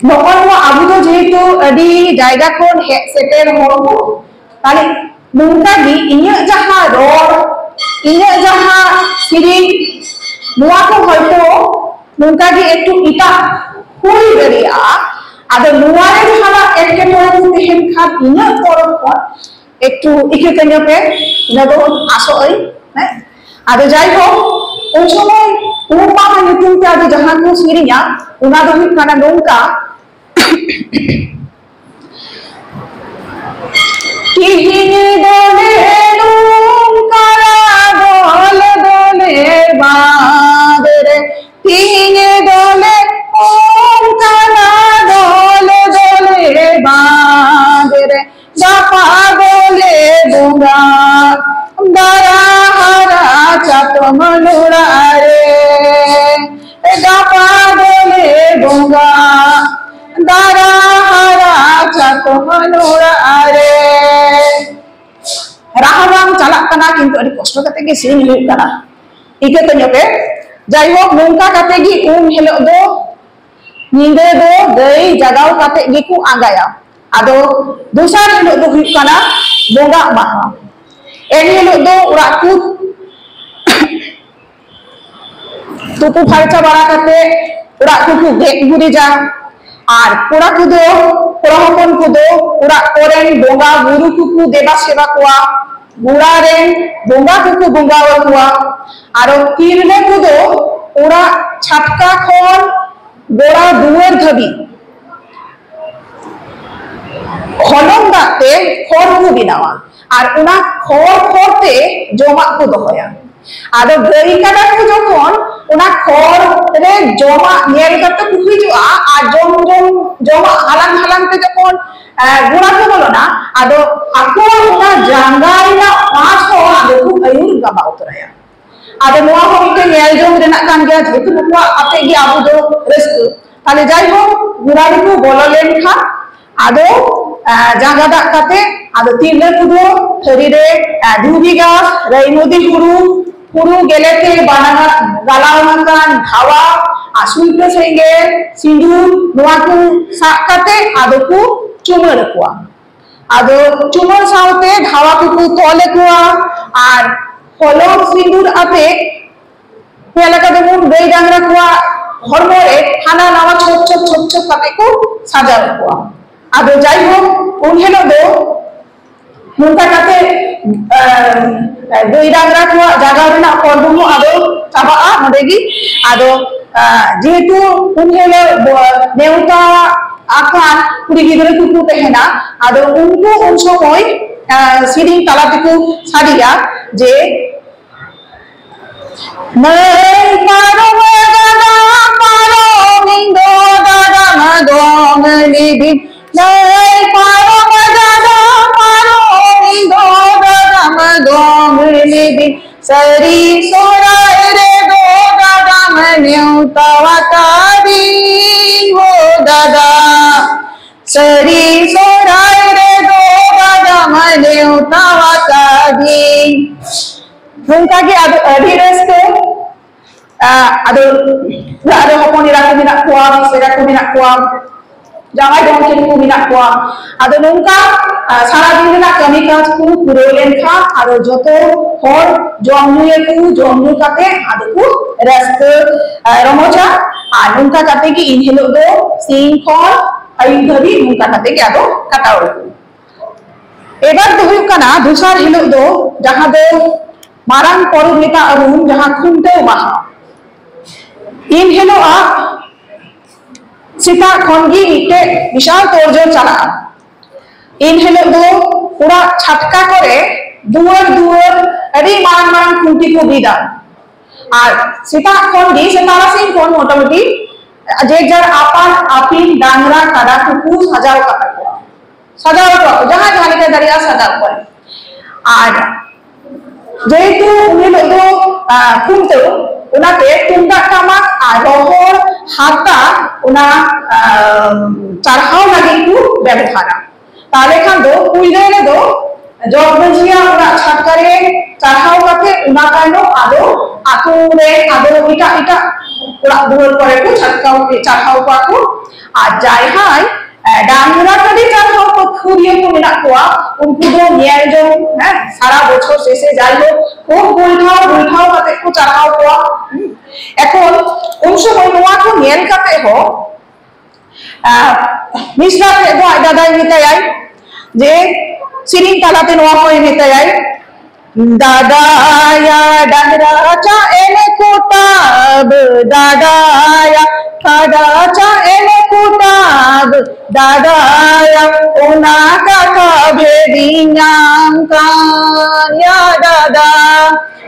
ᱱᱚᱜᱼᱚ ᱱᱚᱣᱟ ᱟᱵᱚ ᱫᱚ ᱡᱮᱦᱮᱛᱩ ᱟᱹᱰᱤ ᱡᱟᱭᱜᱟ ᱠᱷᱚᱱ ᱦᱮᱡ ᱥᱮᱴᱮᱨ ᱦᱚᱲ ᱠᱚ, ᱛᱟᱦᱞᱮ ᱱᱚᱝᱠᱟ ᱜᱮ ᱤᱧᱟᱹᱜ ᱡᱟᱦᱟᱸ ᱨᱚᱲ, ᱤᱧᱟᱹᱜ ᱡᱟᱦᱟᱸ ᱥᱮᱨᱮᱧ, ᱱᱚᱣᱟ ᱠᱚ ᱦᱚᱭᱛᱳ ᱱᱚᱝᱠᱟ ᱜᱮ ᱮᱠᱴᱩ ᱮᱴᱟᱜ ᱦᱩᱭ ᱫᱟᱲᱮᱭᱟᱜᱼᱟ᱾ ᱟᱫᱚ ᱱᱚᱣᱟ ᱨᱮ ᱡᱟᱦᱟᱱᱟᱜ ᱮᱴᱠᱮᱴᱚᱬᱮ ᱠᱚ ᱛᱟᱦᱮᱱ ᱠᱷᱟᱱ ᱤᱧᱟᱹᱜ ᱛᱚᱨᱚᱯ ᱠᱷᱚᱱ ᱮᱠᱴᱩ ᱤᱠᱟᱹ ᱠᱟᱹᱧᱟᱹ ᱯᱮ, ᱤᱱᱟᱹ ᱫᱚ ᱟᱥᱚᱜ ᱟᱹᱧ᱾ ᱦᱮᱸ, ᱟᱫᱚ ᱡᱟᱭᱦᱳᱠ, ᱩᱱ ᱥᱚᱢᱚᱭ ᱩᱢ ᱢᱟᱦᱟ ᱧᱩᱛᱩᱢ ᱛᱮ ᱟᱫᱚ ᱡᱟᱦᱟᱸ ᱠᱚ ᱥᱮᱨᱮᱧᱟ, ᱚᱱᱟ ᱫᱚ ᱦᱩᱭᱩᱜ ᱠᱟᱱᱟ ᱱᱚᱝᱠᱟ᱾ ᱛᱤᱦᱤᱧ ᱫᱚᱞᱮ ᱱᱚᱝᱠᱟᱱᱟ ᱫᱚᱞ ᱫᱚᱞᱮ ᱵᱟᱸᱫᱽ ᱨᱮ, ᱛᱤᱦᱤᱧ ᱫᱚᱞᱮ ᱱᱚᱝᱠᱟᱱᱟ ᱫᱚᱞ ᱫᱚᱞᱮ ᱵᱟᱸᱫᱽ ᱨᱮ, ᱜᱟᱯᱟ ᱫᱚᱞᱮ ᱵᱚᱸᱜᱟ ᱫᱟᱨᱟ ᱦᱟᱨᱟ ᱪᱟᱛᱚᱢ ᱞᱚᱲᱟ ᱨᱮ, ᱜᱟᱯᱟ ᱫᱚᱞᱮ ᱵᱚᱸᱜᱟ ᱫᱟᱨᱟ ᱦᱟᱨᱟ ᱪᱟᱛᱚᱢ ᱞᱚᱲᱟ ᱨᱮ᱾ ᱨᱟᱦᱟ ᱵᱟᱝ ᱪᱟᱞᱟᱜ ᱠᱟᱱᱟ, ᱠᱤᱱᱛᱩ ᱟᱹᱰᱤ ᱠᱚᱥᱴᱚ ᱠᱟᱛᱮ ᱜᱮ ᱥᱮᱨᱮᱧ ᱦᱩᱭᱩᱜ ᱠᱟᱱᱟ᱾ ᱤᱠᱟᱹ ᱠᱟᱹᱧᱟᱹ ᱯᱮ᱾ ᱡᱟᱭᱦᱳᱠ, ᱱᱚᱝᱠᱟ ᱠᱟᱛᱮ ᱜᱮ ᱩᱢ ᱦᱤᱞᱳᱜ ᱫᱚ, ᱧᱤᱫᱟᱹ ᱫᱚ ᱜᱟᱹᱭ ᱡᱟᱜᱟᱣ ᱠᱟᱛᱮ ᱜᱮᱠᱚ ᱟᱸᱜᱟᱭᱟ᱾ ᱟᱫᱚ ᱫᱚᱥᱟᱨ ᱦᱤᱞᱳᱜ ᱫᱚ ᱦᱩᱭᱩᱜ ᱠᱟᱱᱟ ᱵᱚᱸᱜᱟᱜ ᱢᱟᱦᱟ᱾ ᱮᱱ ᱦᱤᱞᱳᱜ ᱫᱚ ᱚᱲᱟᱜ ᱠᱚ ᱛᱩᱯᱩ ᱯᱷᱟᱨᱪᱟ ᱵᱟᱲᱟ ᱠᱟᱛᱮ ᱚᱲᱟᱜ ᱠᱚᱠᱚ ᱜᱮᱡ ᱜᱩᱨᱤᱡᱟ᱾ ᱟᱨ ᱠᱚᱲᱟ ᱠᱚᱫᱚ, ᱠᱚᱲᱟ ᱦᱚᱯᱚᱱ ᱠᱚᱫᱚ ᱚᱲᱟᱜ ᱠᱚᱨᱮᱱ ᱵᱚᱸᱜᱟ ᱵᱩᱨᱩ ᱠᱚᱠᱚ ᱫᱮᱵᱟ ᱥᱮᱵᱟ ᱠᱚᱣᱟ, ᱜᱚᱲᱟ ᱨᱮᱱ ᱵᱚᱸᱜᱟ ᱠᱚᱠᱚ ᱵᱚᱸᱜᱟ ᱟᱠᱚᱣᱟ᱾ ᱟᱨᱚ ᱛᱤᱨᱞᱟᱹ ᱠᱚᱫᱚ ᱚᱲᱟᱜ ᱪᱷᱟᱴᱠᱟ ᱠᱷᱚᱱ ᱜᱚᱲᱟ ᱫᱩᱣᱟᱹᱨ ᱫᱷᱟᱹᱵᱤᱡ ᱦᱚᱞᱚᱝ ᱫᱟᱜ ᱛᱮ ᱠᱷᱚᱲ ᱠᱚ ᱵᱮᱱᱟᱣᱟ᱾ ᱟᱨ ᱚᱱᱟ ᱠᱷᱚᱲ, ᱠᱷᱚᱲ ᱛᱮ ᱡᱚᱢᱟᱜ ᱠᱚ ᱫᱚᱦᱚᱭᱟ᱾ ᱟᱫᱚ ᱜᱟᱹᱭ ᱠᱟᱰᱟ ᱠᱚ ᱡᱚᱠᱷᱚᱱ ᱚᱱᱟ ᱠᱷᱚᱲ ᱨᱮ ᱡᱚᱢᱟᱜ ᱧᱮᱞ ᱠᱟᱛᱮ ᱠᱚ ᱦᱤᱡᱩᱜᱼᱟ, ᱟᱨ ᱡᱚᱢ ᱡᱚᱢ ᱡᱚᱢᱟᱜ ᱦᱟᱞᱟᱝ ᱦᱟᱞᱟᱝ ᱛᱮ ᱡᱚᱠᱷᱚᱱ, ᱮ, ᱜᱚᱲᱟ ᱠᱚ ᱵᱚᱞᱚᱱᱟ, ᱟᱫᱚ ᱟᱠᱚᱣᱟᱜ ᱚᱱᱟ ᱡᱟᱸᱜᱟ ᱨᱮᱱᱟᱜ ᱯᱟᱸᱪ ᱦᱚᱸ ᱟᱫᱚ ᱠᱚ ᱟᱹᱭᱩᱨ ᱜᱟᱵᱟ ᱩᱛᱟᱹᱨᱟᱭᱟ᱾ ᱟᱫᱚ ᱱᱚᱣᱟ ᱦᱚᱸ ᱢᱤᱫᱴᱮᱱ ᱧᱮᱞ ᱡᱚᱝ ᱨᱮᱱᱟᱜ ᱠᱟᱱ ᱜᱮᱭᱟ, ᱡᱮᱦᱮᱛᱩ ᱱᱩᱠᱩᱣᱟᱜ ᱟᱛᱮ ᱜᱮ ᱟᱵᱚ ᱫᱚ ᱨᱟᱹᱥᱠᱟᱹ᱾ ᱛᱟᱦᱞᱮ ᱡᱟᱭᱦᱳᱠ, ᱜᱚᱲᱟ ᱨᱮᱠᱚ ᱵᱚᱞᱚ ᱞᱮᱱᱠᱷᱟᱱ ᱟᱫᱚ, ᱟᱸ, ᱡᱟᱸᱜᱟ ᱫᱟᱜ ᱠᱟᱛᱮ ᱟᱫᱚ ᱛᱤᱨᱞᱟᱹ ᱠᱚᱫᱚ ᱛᱷᱟᱹᱨᱤ ᱨᱮ, ᱟᱸ, ᱫᱷᱩᱵᱤ ᱜᱷᱟᱥ, ᱨᱟᱹᱭᱢᱚᱫᱤ ᱦᱩᱲᱩ, ᱦᱩᱲᱩ ᱜᱮᱞᱮ ᱛᱮ ᱵᱟᱱᱟᱣ ᱟᱠᱟᱱ ᱫᱷᱟᱣᱟ ᱟᱨ ᱥᱩᱞᱴᱟᱹ ᱥᱮᱸᱜᱮᱞ, ᱥᱤᱸᱫᱩᱨ, ᱱᱚᱣᱟ ᱠᱚ ᱥᱟᱵ ᱠᱟᱛᱮ ᱟᱫᱚ ᱠᱚ ᱪᱩᱢᱟᱹᱲ ᱟᱠᱚᱣᱟ᱾ ᱟᱫᱚ ᱪᱩᱢᱟᱹᱲ ᱥᱟᱶᱛᱮ ᱫᱷᱟᱣᱟ ᱠᱚᱠᱚ ᱛᱚᱞ ᱟᱠᱚᱣᱟ ᱟᱨ ᱦᱚᱞᱚᱝ ᱥᱤᱸᱫᱩᱨ ᱟᱛᱮ ᱧᱮᱞ ᱟᱠᱟᱫᱟ ᱵᱚᱱ ᱜᱟᱹᱭ ᱰᱟᱝᱨᱟ ᱠᱚᱣᱟᱜ ᱦᱚᱲᱢᱚ ᱨᱮ ᱦᱟᱱᱟ ᱱᱟᱣᱟ ᱪᱷᱚᱯ ᱪᱷᱚᱯ ᱪᱷᱚᱯ ᱪᱷᱚᱯ ᱠᱟᱛᱮ ᱠᱚ ᱥᱟᱡᱟᱣ ᱠᱚᱣᱟ᱾ ᱟᱫᱚ ᱡᱟᱭᱦᱳᱠ, ᱩᱱ ᱦᱤᱞᱳᱜ ᱫᱚ ᱱᱚᱝᱠᱟ ᱠᱟᱛᱮ, ᱟᱸ, ᱜᱟᱹᱭ ᱰᱟᱝᱨᱟ ᱠᱚᱣᱟᱜ ᱡᱟᱜᱟᱣ ᱨᱮᱱᱟᱜ ᱯᱚᱨᱵᱚ ᱦᱚᱸ ᱟᱫᱚ ᱪᱟᱵᱟᱜᱼᱟ ᱱᱚᱰᱮ ᱜᱮ᱾ ᱟᱫᱚ, ᱟᱸ, ᱡᱮᱦᱮᱛᱩ ᱩᱱ ᱦᱤᱞᱳᱜ ᱵᱚ-, ᱱᱮᱣᱛᱟ ᱟᱠᱟᱱ ᱠᱩᱲᱤ ᱜᱤᱫᱽᱨᱟᱹ ᱠᱚᱠᱚ ᱛᱟᱦᱮᱱᱟ, ᱟᱫᱚ ᱩᱱᱠᱩ ᱩᱱ ᱥᱚᱢᱚᱭ, ᱟᱸ, ᱥᱮᱨᱮᱧ ᱛᱟᱞᱟ ᱛᱮᱠᱚ ᱥᱟᱰᱮᱭᱟ ᱡᱮ, ᱱᱟᱹᱭ ᱯᱟᱨᱚᱢ ᱜᱟᱰᱟ ᱯᱟᱨᱚᱢ ᱤᱧ ᱫᱚ ᱫᱟᱫᱟᱢ ᱫᱚᱢ ᱞᱤᱫᱤᱧ᱾ ᱱᱟᱹᱭ ᱯᱟᱨᱚᱢ ᱜᱟᱰᱟ ᱯᱟᱨᱚᱢ ᱤᱧ ᱫᱚ ᱫᱟᱫᱟᱢ ᱫᱚᱢ ᱞᱤᱫᱤᱧ᱾ ᱥᱟᱹᱨᱤ ᱥᱚᱦᱨᱟᱭ ᱨᱮᱫᱚ ᱫᱟᱫᱟᱢ ᱱᱮᱣᱛᱟ ᱟᱠᱟᱫᱤᱧ ᱦᱳ ᱫᱟᱫᱟ᱾ ᱥᱟᱹᱨᱤ ᱥᱚᱦᱨᱟᱭ ᱨᱮᱫᱚ ᱫᱟᱫᱟᱢ ᱱᱮᱣᱛᱟ ᱟᱠᱟᱫᱤᱧ᱾ ᱱᱚᱝᱠᱟ ᱜᱮ ᱟᱫᱚ ᱟᱹᱰᱤ ᱨᱟᱹᱥᱠᱟᱹ᱾ ᱟᱸ, ᱟᱫᱚ ᱚᱲᱟᱜ ᱨᱮ ᱦᱚᱯᱚᱱ ᱮᱨᱟ ᱠᱚ ᱢᱮᱱᱟᱜ ᱠᱚᱣᱟ, ᱢᱤᱥᱮᱨᱟ ᱠᱚ ᱢᱮᱱᱟᱜ ᱠᱚᱣᱟ, ᱡᱟᱶᱟᱭ ᱜᱚᱢᱠᱮ ᱠᱚ ᱢᱮᱱᱟᱜ ᱠᱚᱣᱟ᱾ ᱟᱫᱚ ᱱᱚᱝᱠᱟ, ᱟᱸ, ᱥᱟᱨᱟ ᱫᱤᱱ ᱨᱮᱱᱟᱜ ᱠᱟᱹᱢᱤ ᱠᱟᱡᱽ ᱠᱚ ᱯᱩᱨᱟᱹᱣ ᱞᱮᱱᱠᱷᱟᱱ ᱟᱫᱚ ᱡᱚᱛᱚ ᱦᱚᱲ ᱡᱚᱢ ᱧᱩᱭᱟᱠᱚ, ᱡᱚᱢ ᱧᱩ ᱠᱟᱛᱮ ᱟᱫᱚ ᱠᱚ ᱨᱟᱹᱥᱠᱟᱹ, ᱟᱸ, ᱨᱚᱢᱚᱡᱟ᱾ ᱟᱨ ᱱᱚᱝᱠᱟ ᱠᱟᱛᱮ ᱜᱮ ᱤᱱ ᱦᱤᱞᱳᱜ ᱫᱚ ᱥᱤᱧ ᱠᱷᱚᱱ ᱟᱹᱭᱩᱵ ᱫᱷᱟᱹᱵᱤᱡ ᱱᱚᱝᱠᱟ ᱠᱟᱛᱮ ᱜᱮ ᱟᱫᱚ ᱠᱟᱴᱟᱣ ᱟᱠᱚ᱾ ᱮᱵᱟᱨ ᱫᱚ ᱦᱩᱭᱩᱜ ᱠᱟᱱᱟ ᱫᱚᱥᱟᱨ ᱦᱤᱞᱳᱜ ᱫᱚ, ᱡᱟᱦᱟᱸ ᱫᱚ ᱢᱟᱨᱟᱝ ᱯᱚᱨᱚᱵᱽ ᱢᱮᱛᱟᱜ ᱟᱵᱚᱱ, ᱡᱟᱦᱟᱸ ᱠᱷᱩᱱᱴᱟᱹᱣ ᱢᱟᱦᱟ᱾ ᱤᱱ ᱦᱤᱞᱳᱜ ᱟᱜ ᱥᱮᱛᱟᱜ ᱠᱷᱚᱱ ᱜᱮ ᱢᱤᱫᱴᱮᱡ ᱵᱤᱥᱟᱞ ᱛᱚᱨᱡᱚᱢ ᱪᱟᱞᱟᱜᱼᱟ᱾ ᱤᱱ ᱦᱤᱞᱳᱜ ᱫᱚ ᱚᱲᱟᱜ ᱪᱷᱟᱴᱠᱟ ᱠᱚᱨᱮ, ᱫᱩᱣᱟᱹᱨ ᱫᱩᱣᱟᱹᱨ ᱟᱹᱰᱤ ᱢᱟᱨᱟᱝ ᱢᱟᱨᱟᱝ ᱠᱷᱩᱱᱴᱤ ᱠᱚ ᱵᱤᱫᱟ᱾ ᱟᱨ ᱥᱮᱛᱟᱜ ᱠᱷᱚᱱ ᱜᱮ, ᱥᱮ ᱛᱟᱨᱟᱥᱤᱧ ᱠᱷᱚᱱ ᱢᱚᱴᱟᱢᱩᱴᱤ ᱡᱮ ᱡᱟᱨ ᱟᱯᱟᱱ ᱟᱹᱯᱤᱱ ᱰᱟᱝᱨᱟ ᱠᱟᱰᱟ ᱠᱚᱠᱚ ᱥᱟᱡᱟᱣ ᱠᱟᱜ ᱛᱟᱠᱚᱣᱟ᱾ ᱥᱟᱡᱟᱣ ᱠᱚᱣᱟ ᱠᱚ, ᱡᱟᱦᱟᱸᱭ ᱡᱟᱦᱟᱸ ᱞᱮᱠᱟ ᱫᱟᱲᱮᱭᱟᱜᱼᱟ ᱥᱟᱡᱟᱣ ᱠᱚᱣᱟᱭ᱾ ᱟᱨ ᱡᱮᱦᱮᱛᱩ ᱩᱱ ᱦᱤᱞᱳᱜ ᱫᱚ, ᱠᱷᱩᱱᱴᱟᱹᱣ, ᱚᱱᱟᱛᱮ ᱛᱩᱢᱫᱟᱜ ᱴᱟᱢᱟᱠ ᱟᱨ ᱨᱚᱦᱚᱲ ᱦᱟᱨᱛᱟ ᱚᱱᱟ ᱪᱟᱨᱦᱟᱣ ᱞᱟᱹᱜᱤᱫ ᱠᱚ ᱵᱮᱵᱚᱦᱟᱨᱟ᱾ ᱛᱟᱦᱞᱮ ᱠᱷᱟᱱ ᱫᱚ ᱯᱩᱭᱞᱟᱹ ᱨᱮᱫᱚ ᱡᱚᱜᱽ ᱢᱟᱹᱡᱷᱤᱭᱟᱜ ᱚᱲᱟᱜ ᱪᱷᱟᱴᱠᱟ ᱨᱮ ᱪᱟᱨᱦᱟᱣ ᱠᱟᱛᱮ, ᱚᱱᱟ ᱛᱟᱭᱱᱚᱢ ᱟᱫᱚ ᱟᱛᱳ ᱨᱮ ᱟᱫᱚ ᱮᱴᱟᱜ ᱮᱴᱟᱜ ᱚᱲᱟᱜ ᱫᱩᱣᱟᱹᱨ ᱠᱚᱨᱮ ᱠᱚ ᱪᱷᱟᱴᱠᱟᱣ ᱪᱟᱨᱦᱟᱣ ᱠᱚᱣᱟ ᱠᱚ᱾ ᱟᱨ ᱡᱟᱦᱟᱸᱭ ᱰᱟᱝᱨᱟ ᱠᱟᱹᱰᱤ ᱪᱟᱨᱦᱟᱣ ᱯᱟᱹᱛᱷᱩᱨᱤᱭᱟᱹ ᱠᱚ ᱢᱮᱱᱟᱜ ᱠᱚᱣᱟ, ᱩᱱᱠᱩ ᱫᱚ ᱧᱮᱞ ᱡᱚᱝ, ᱦᱮᱸ, ᱥᱟᱨᱟ ᱵᱚᱪᱷᱚᱨ ᱥᱮ ᱥᱮ ᱡᱟᱭᱦᱳᱠ ᱠᱷᱩᱵ ᱜᱩᱞᱴᱷᱟᱣ ᱜᱩᱞᱴᱷᱟᱣ ᱠᱟᱛᱮ ᱠᱚ ᱪᱟᱨᱦᱟᱣ ᱠᱚᱣᱟ᱾ ᱮᱠᱷᱚᱱ ᱩᱱ ᱥᱚᱢᱚᱭ ᱱᱚᱣᱟ ᱠᱚ ᱧᱮᱞ ᱠᱟᱛᱮ ᱦᱚᱸ ᱢᱤᱥᱨᱟ ᱴᱷᱮᱡ ᱫᱚ ᱟᱡ ᱫᱟᱫᱟᱭ ᱢᱮᱛᱟᱭᱟᱭ ᱡᱮ ᱥᱮᱨᱮᱧ ᱛᱟᱞᱟᱛᱮ ᱱᱚᱣᱟ ᱦᱚᱸᱭ ᱢᱮᱛᱟᱭᱟᱭ, ᱫᱟᱫᱟᱭᱟ ᱰᱟᱝᱨᱟ ᱪᱟᱜ ᱮᱢ ᱠᱚᱴᱟᱵ, ᱫᱟᱫᱟᱭᱟ ᱠᱟᱰᱟ ᱪᱟᱜ ᱮᱢ ᱠᱚᱴᱟᱵ, ᱫᱟᱫᱟᱭᱟ ᱚᱱᱟ ᱠᱟᱛᱷᱟ ᱵᱷᱮᱫᱤᱧᱟᱢ ᱠᱟᱱ ᱭᱟ ᱫᱟᱫᱟ᱾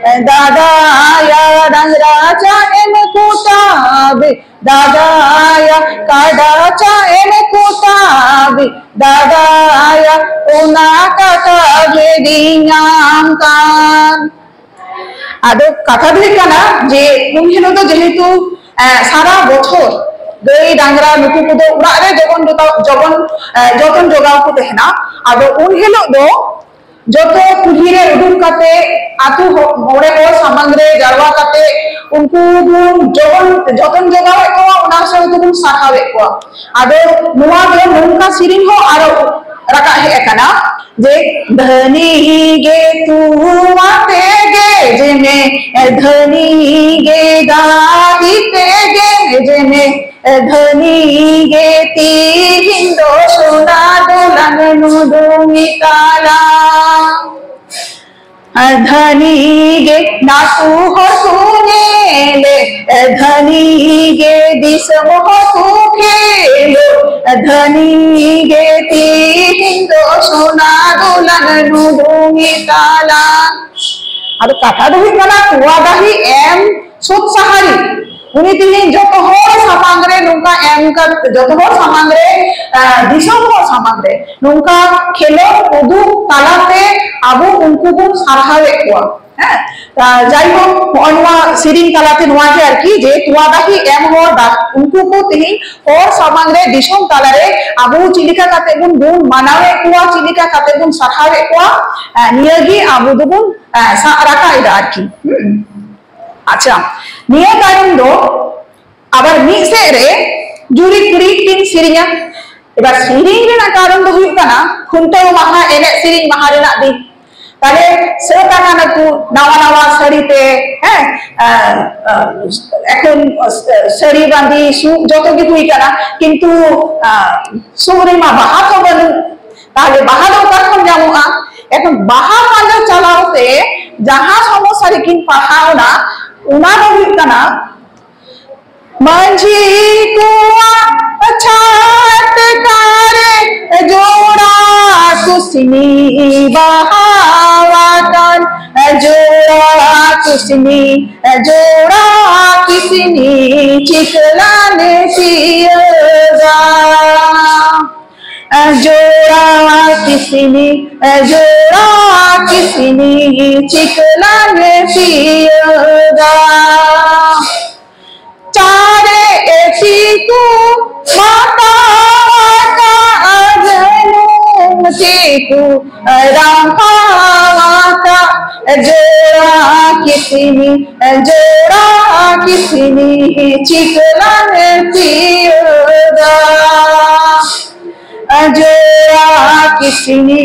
ᱫᱟᱫᱟᱭᱟ ᱰᱟᱝᱨᱟ ᱪᱟᱜ ᱮᱢ ᱠᱚᱴᱟᱵ, ᱫᱟᱫᱟᱭᱟ ᱠᱟᱰᱟ ᱪᱟᱜ ᱮᱢ ᱠᱚᱴᱟᱵ, ᱫᱟᱫᱟᱭᱟ ᱚᱱᱟ ᱠᱟᱛᱷᱟ ᱵᱷᱮᱫᱤᱧᱟᱢ ᱠᱟᱱ᱾ ᱟᱫᱚ ᱠᱟᱛᱷᱟ ᱫᱚ ᱦᱩᱭᱩᱜ ᱠᱟᱱᱟ ᱡᱮ ᱩᱱ ᱦᱤᱞᱳᱜ ᱫᱚ ᱡᱮᱦᱮᱛᱩ ᱥᱟᱨᱟ ᱵᱚᱪᱷᱚᱨ ᱜᱟᱹᱭ ᱰᱟᱝᱨᱟ ᱱᱩᱠᱩ ᱠᱚᱫᱚ ᱚᱲᱟᱜ ᱨᱮ ᱡᱚᱜᱚᱱ ᱡᱚᱜᱟᱣ ᱠᱚ ᱛᱟᱦᱮᱱᱟ᱾ ᱟᱫᱚ ᱩᱱ ᱦᱤᱞᱳᱜ ᱫᱚ ᱡᱚᱛᱚ ᱠᱩᱞᱦᱤ ᱨᱮ ᱩᱰᱩᱠ ᱠᱟᱛᱮ ᱟᱛᱳ ᱦᱚ-, ᱢᱚᱬᱮ ᱦᱚᱲ ᱥᱟᱢᱟᱝ ᱨᱮ ᱡᱟᱨᱣᱟ ᱠᱟᱛᱮ ᱩᱱᱠᱩ ᱵᱚᱱ ᱡᱚᱜᱚᱱ, ᱡᱚᱛᱚᱱ ᱡᱚᱜᱟᱣᱮᱫ ᱠᱚᱣᱟ, ᱚᱱᱟ ᱥᱟᱶᱛᱮ ᱵᱚᱱ ᱥᱟᱨᱦᱟᱣᱮᱫ ᱠᱚᱣᱟ᱾ ᱟᱫᱚ ᱱᱚᱣᱟ ᱫᱚ ᱱᱚᱝᱠᱟ ᱥᱮᱨᱮᱧ ᱦᱚᱸ ᱟᱨᱚ ᱨᱟᱠᱟᱵ ᱦᱮᱡ ᱟᱠᱟᱱᱟ ᱡᱮ, ᱫᱷᱟᱹᱱᱤ ᱜᱮ ᱛᱩᱣᱟᱛᱮ ᱜᱮᱡᱮ ᱢᱮ, ᱫᱷᱟᱹᱱᱤ ᱜᱮ ᱜᱟᱹᱭ ᱛᱮ ᱜᱮᱡᱮ ᱢᱮ, ᱫᱷᱟᱹᱱᱤ ᱜᱮ ᱛᱤᱦᱤᱧ ᱫᱚ ᱥᱚᱱᱟ ᱫᱚᱞᱟᱱ ᱱᱩᱰᱩᱝ ᱛᱟᱞᱟᱝ᱾ ᱫᱷᱟᱹᱱᱤ ᱜᱮ ᱱᱟᱛᱩ ᱦᱚᱲ ᱠᱚ ᱧᱮᱞᱮ, ᱫᱷᱟᱹᱱᱤ ᱜᱮ ᱫᱤᱥᱚᱢ ᱦᱚᱲ ᱠᱚ ᱠᱷᱮᱞᱳ, ᱫᱷᱟᱹᱱᱤ ᱜᱮ ᱛᱤᱦᱤᱧ ᱫᱚ ᱥᱚᱱᱟ ᱫᱚᱞᱟᱱ ᱱᱩᱰᱩᱝ ᱛᱟᱞᱟᱝ᱾ ᱟᱫᱚ ᱠᱟᱛᱷᱟ ᱫᱚ ᱦᱩᱭᱩᱜ ᱠᱟᱱᱟ, ᱛᱚᱣᱟ ᱫᱟᱦᱤ ᱮᱢ ᱥᱩᱫ ᱥᱟᱦᱟᱨᱤ, ᱩᱱᱤ ᱛᱮᱦᱮᱧ ᱡᱚᱛᱚ ᱦᱚᱲ ᱥᱟᱢᱟᱝ ᱨᱮ ᱱᱚᱝᱠᱟ ᱮᱢ ᱠᱟᱛᱮ, ᱡᱚᱛᱚ ᱦᱚᱲ ᱥᱟᱢᱟᱝ ᱨᱮ, ᱟᱸ, ᱫᱤᱥᱚᱢ ᱦᱚᱲ ᱥᱟᱢᱟᱝ ᱨᱮ ᱱᱚᱝᱠᱟ ᱠᱷᱮᱞᱳᱰ ᱩᱫᱩᱜ ᱛᱟᱞᱟᱛᱮ ᱟᱵᱚ ᱩᱱᱠᱩ ᱵᱚᱱ ᱥᱟᱨᱦᱟᱣᱮᱫ ᱠᱚᱣᱟ᱾ ᱦᱮᱸ, ᱡᱟᱭᱦᱳᱠ, ᱱᱚᱜᱼᱚᱭ ᱱᱚᱣᱟ ᱥᱮᱨᱮᱧ ᱛᱟᱞᱟᱛᱮ ᱱᱚᱣᱟ ᱜᱮ ᱟᱨᱠᱤ, ᱡᱮ ᱛᱚᱣᱟ ᱫᱟᱦᱤ ᱮᱢ ᱦᱚᱲ ᱫᱟ-, ᱩᱱᱠᱩ ᱠᱚ ᱛᱮᱦᱮᱧ ᱦᱚᱲ ᱥᱟᱢᱟᱝ ᱨᱮ, ᱫᱤᱥᱚᱢ ᱛᱟᱞᱟᱨᱮ ᱟᱵᱚ ᱪᱮᱫ ᱞᱮᱠᱟ ᱠᱟᱛᱮ ᱵᱚᱱ ᱜᱩᱱ ᱢᱟᱱᱟᱣᱮᱫ ᱠᱚᱣᱟ, ᱪᱮᱫ ᱞᱮᱠᱟ ᱠᱟᱛᱮ ᱵᱚᱱ ᱥᱟᱨᱦᱟᱣᱮᱫ ᱠᱚᱣᱟ, ᱱᱤᱭᱟᱹ ᱜᱮ ᱟᱵᱚ ᱫᱚᱵᱚᱱ ᱥᱟᱵ ᱨᱟᱠᱟᱵ ᱮᱫᱟ ᱟᱨᱠᱤ᱾ ᱦᱩᱸ᱾ ᱟᱪᱪᱷᱟ, ᱱᱤᱭᱟᱹ ᱛᱟᱭᱚᱢ ᱫᱚ ᱟᱵᱟᱨ ᱢᱤᱫ ᱥᱮᱫ ᱨᱮ ᱡᱩᱨᱤ ᱠᱩᱲᱤ ᱠᱤᱱ ᱥᱮᱨᱮᱧᱟ᱾ ᱮᱵᱟᱨ ᱥᱮᱨᱮᱧ ᱨᱮᱱᱟᱜ ᱠᱟᱨᱚᱱ ᱫᱚ ᱦᱩᱭᱩᱜ ᱠᱟᱱᱟ ᱠᱷᱩᱱᱴᱟᱹᱣ ᱢᱟᱦᱟ ᱮᱱᱮᱡ ᱥᱮᱨᱮᱧ ᱢᱟᱦᱟ ᱨᱮᱱᱟᱜ ᱫᱤᱱ᱾ ᱛᱟᱦᱞᱮ ᱥᱟᱹᱛ ᱟᱠᱟᱱᱟᱠᱚ ᱱᱟᱣᱟ ᱱᱟᱣᱟ ᱥᱟᱹᱲᱤ ᱛᱮ, ᱦᱮᱸ, ᱟᱸ, ᱟᱸ, ᱮᱠᱷᱚᱱ ᱥᱟᱹᱲᱤ ᱵᱟᱸᱫᱮ ᱥᱩᱫ ᱡᱚᱛᱚ ᱜᱮ ᱦᱩᱭ ᱠᱟᱱᱟ, ᱠᱤᱱᱛᱩ, ᱟᱸ, ᱥᱩᱫ ᱨᱮᱢᱟ ᱵᱟᱦᱟ ᱛᱚ ᱵᱟᱹᱱᱩᱜ᱾ ᱛᱟᱦᱞᱮ ᱵᱟᱦᱟ ᱫᱚ ᱚᱠᱟ ᱠᱷᱚᱱ ᱧᱟᱢᱚᱜᱼᱟ? ᱮᱠᱷᱚᱱ ᱵᱟᱦᱟ ᱯᱟᱸᱡᱟ ᱪᱟᱞᱟᱣ ᱛᱮ ᱡᱟᱦᱟᱸ ᱥᱚᱢᱚᱥᱥᱟ ᱨᱮᱠᱤᱱ ᱯᱟᱲᱦᱟᱣ ᱮᱱᱟ, ᱚᱱᱟ ᱫᱚ ᱦᱩᱭᱩᱜ ᱠᱟᱱᱟ ᱢᱟᱹᱡᱷᱤ ᱠᱚᱣᱟᱜ ᱪᱷᱟᱴᱠᱟ ᱨᱮ ᱡᱚᱲᱟ ᱠᱩᱥᱱᱤ ᱵᱟᱦᱟᱣᱟᱠᱟᱱ, ᱡᱚᱲᱟ ᱠᱩᱥᱱᱤ, ᱡᱚᱲᱟ ᱠᱤᱥᱱᱤ ᱪᱤᱠᱞᱟᱱ ᱥᱤᱭᱟᱹᱫᱟ᱾ ᱡᱚᱲᱟ ᱠᱤᱥᱱᱤ, ᱡᱚᱲᱟ ᱠᱤᱥᱱᱤ ᱪᱤᱠᱞᱟᱱ ᱥᱤᱭᱟᱹᱫᱟ᱾ ᱪᱟᱨᱮ ᱮᱥᱤ ᱠᱚ ᱢᱟᱛᱟᱣᱟᱠᱟ, ᱟᱨ ᱱᱩᱝ ᱛᱮᱠᱚ ᱨᱟᱢᱯᱟᱣᱟᱠᱟ᱾ ᱡᱚᱲᱟ ᱠᱤᱥᱱᱤ, ᱡᱚᱲᱟ ᱠᱤᱥᱱᱤ ᱪᱤᱠᱞᱟᱱ ᱥᱤᱭᱟᱹᱫᱟ᱾ ᱡᱚᱲᱟ ᱠᱤᱥᱱᱤ,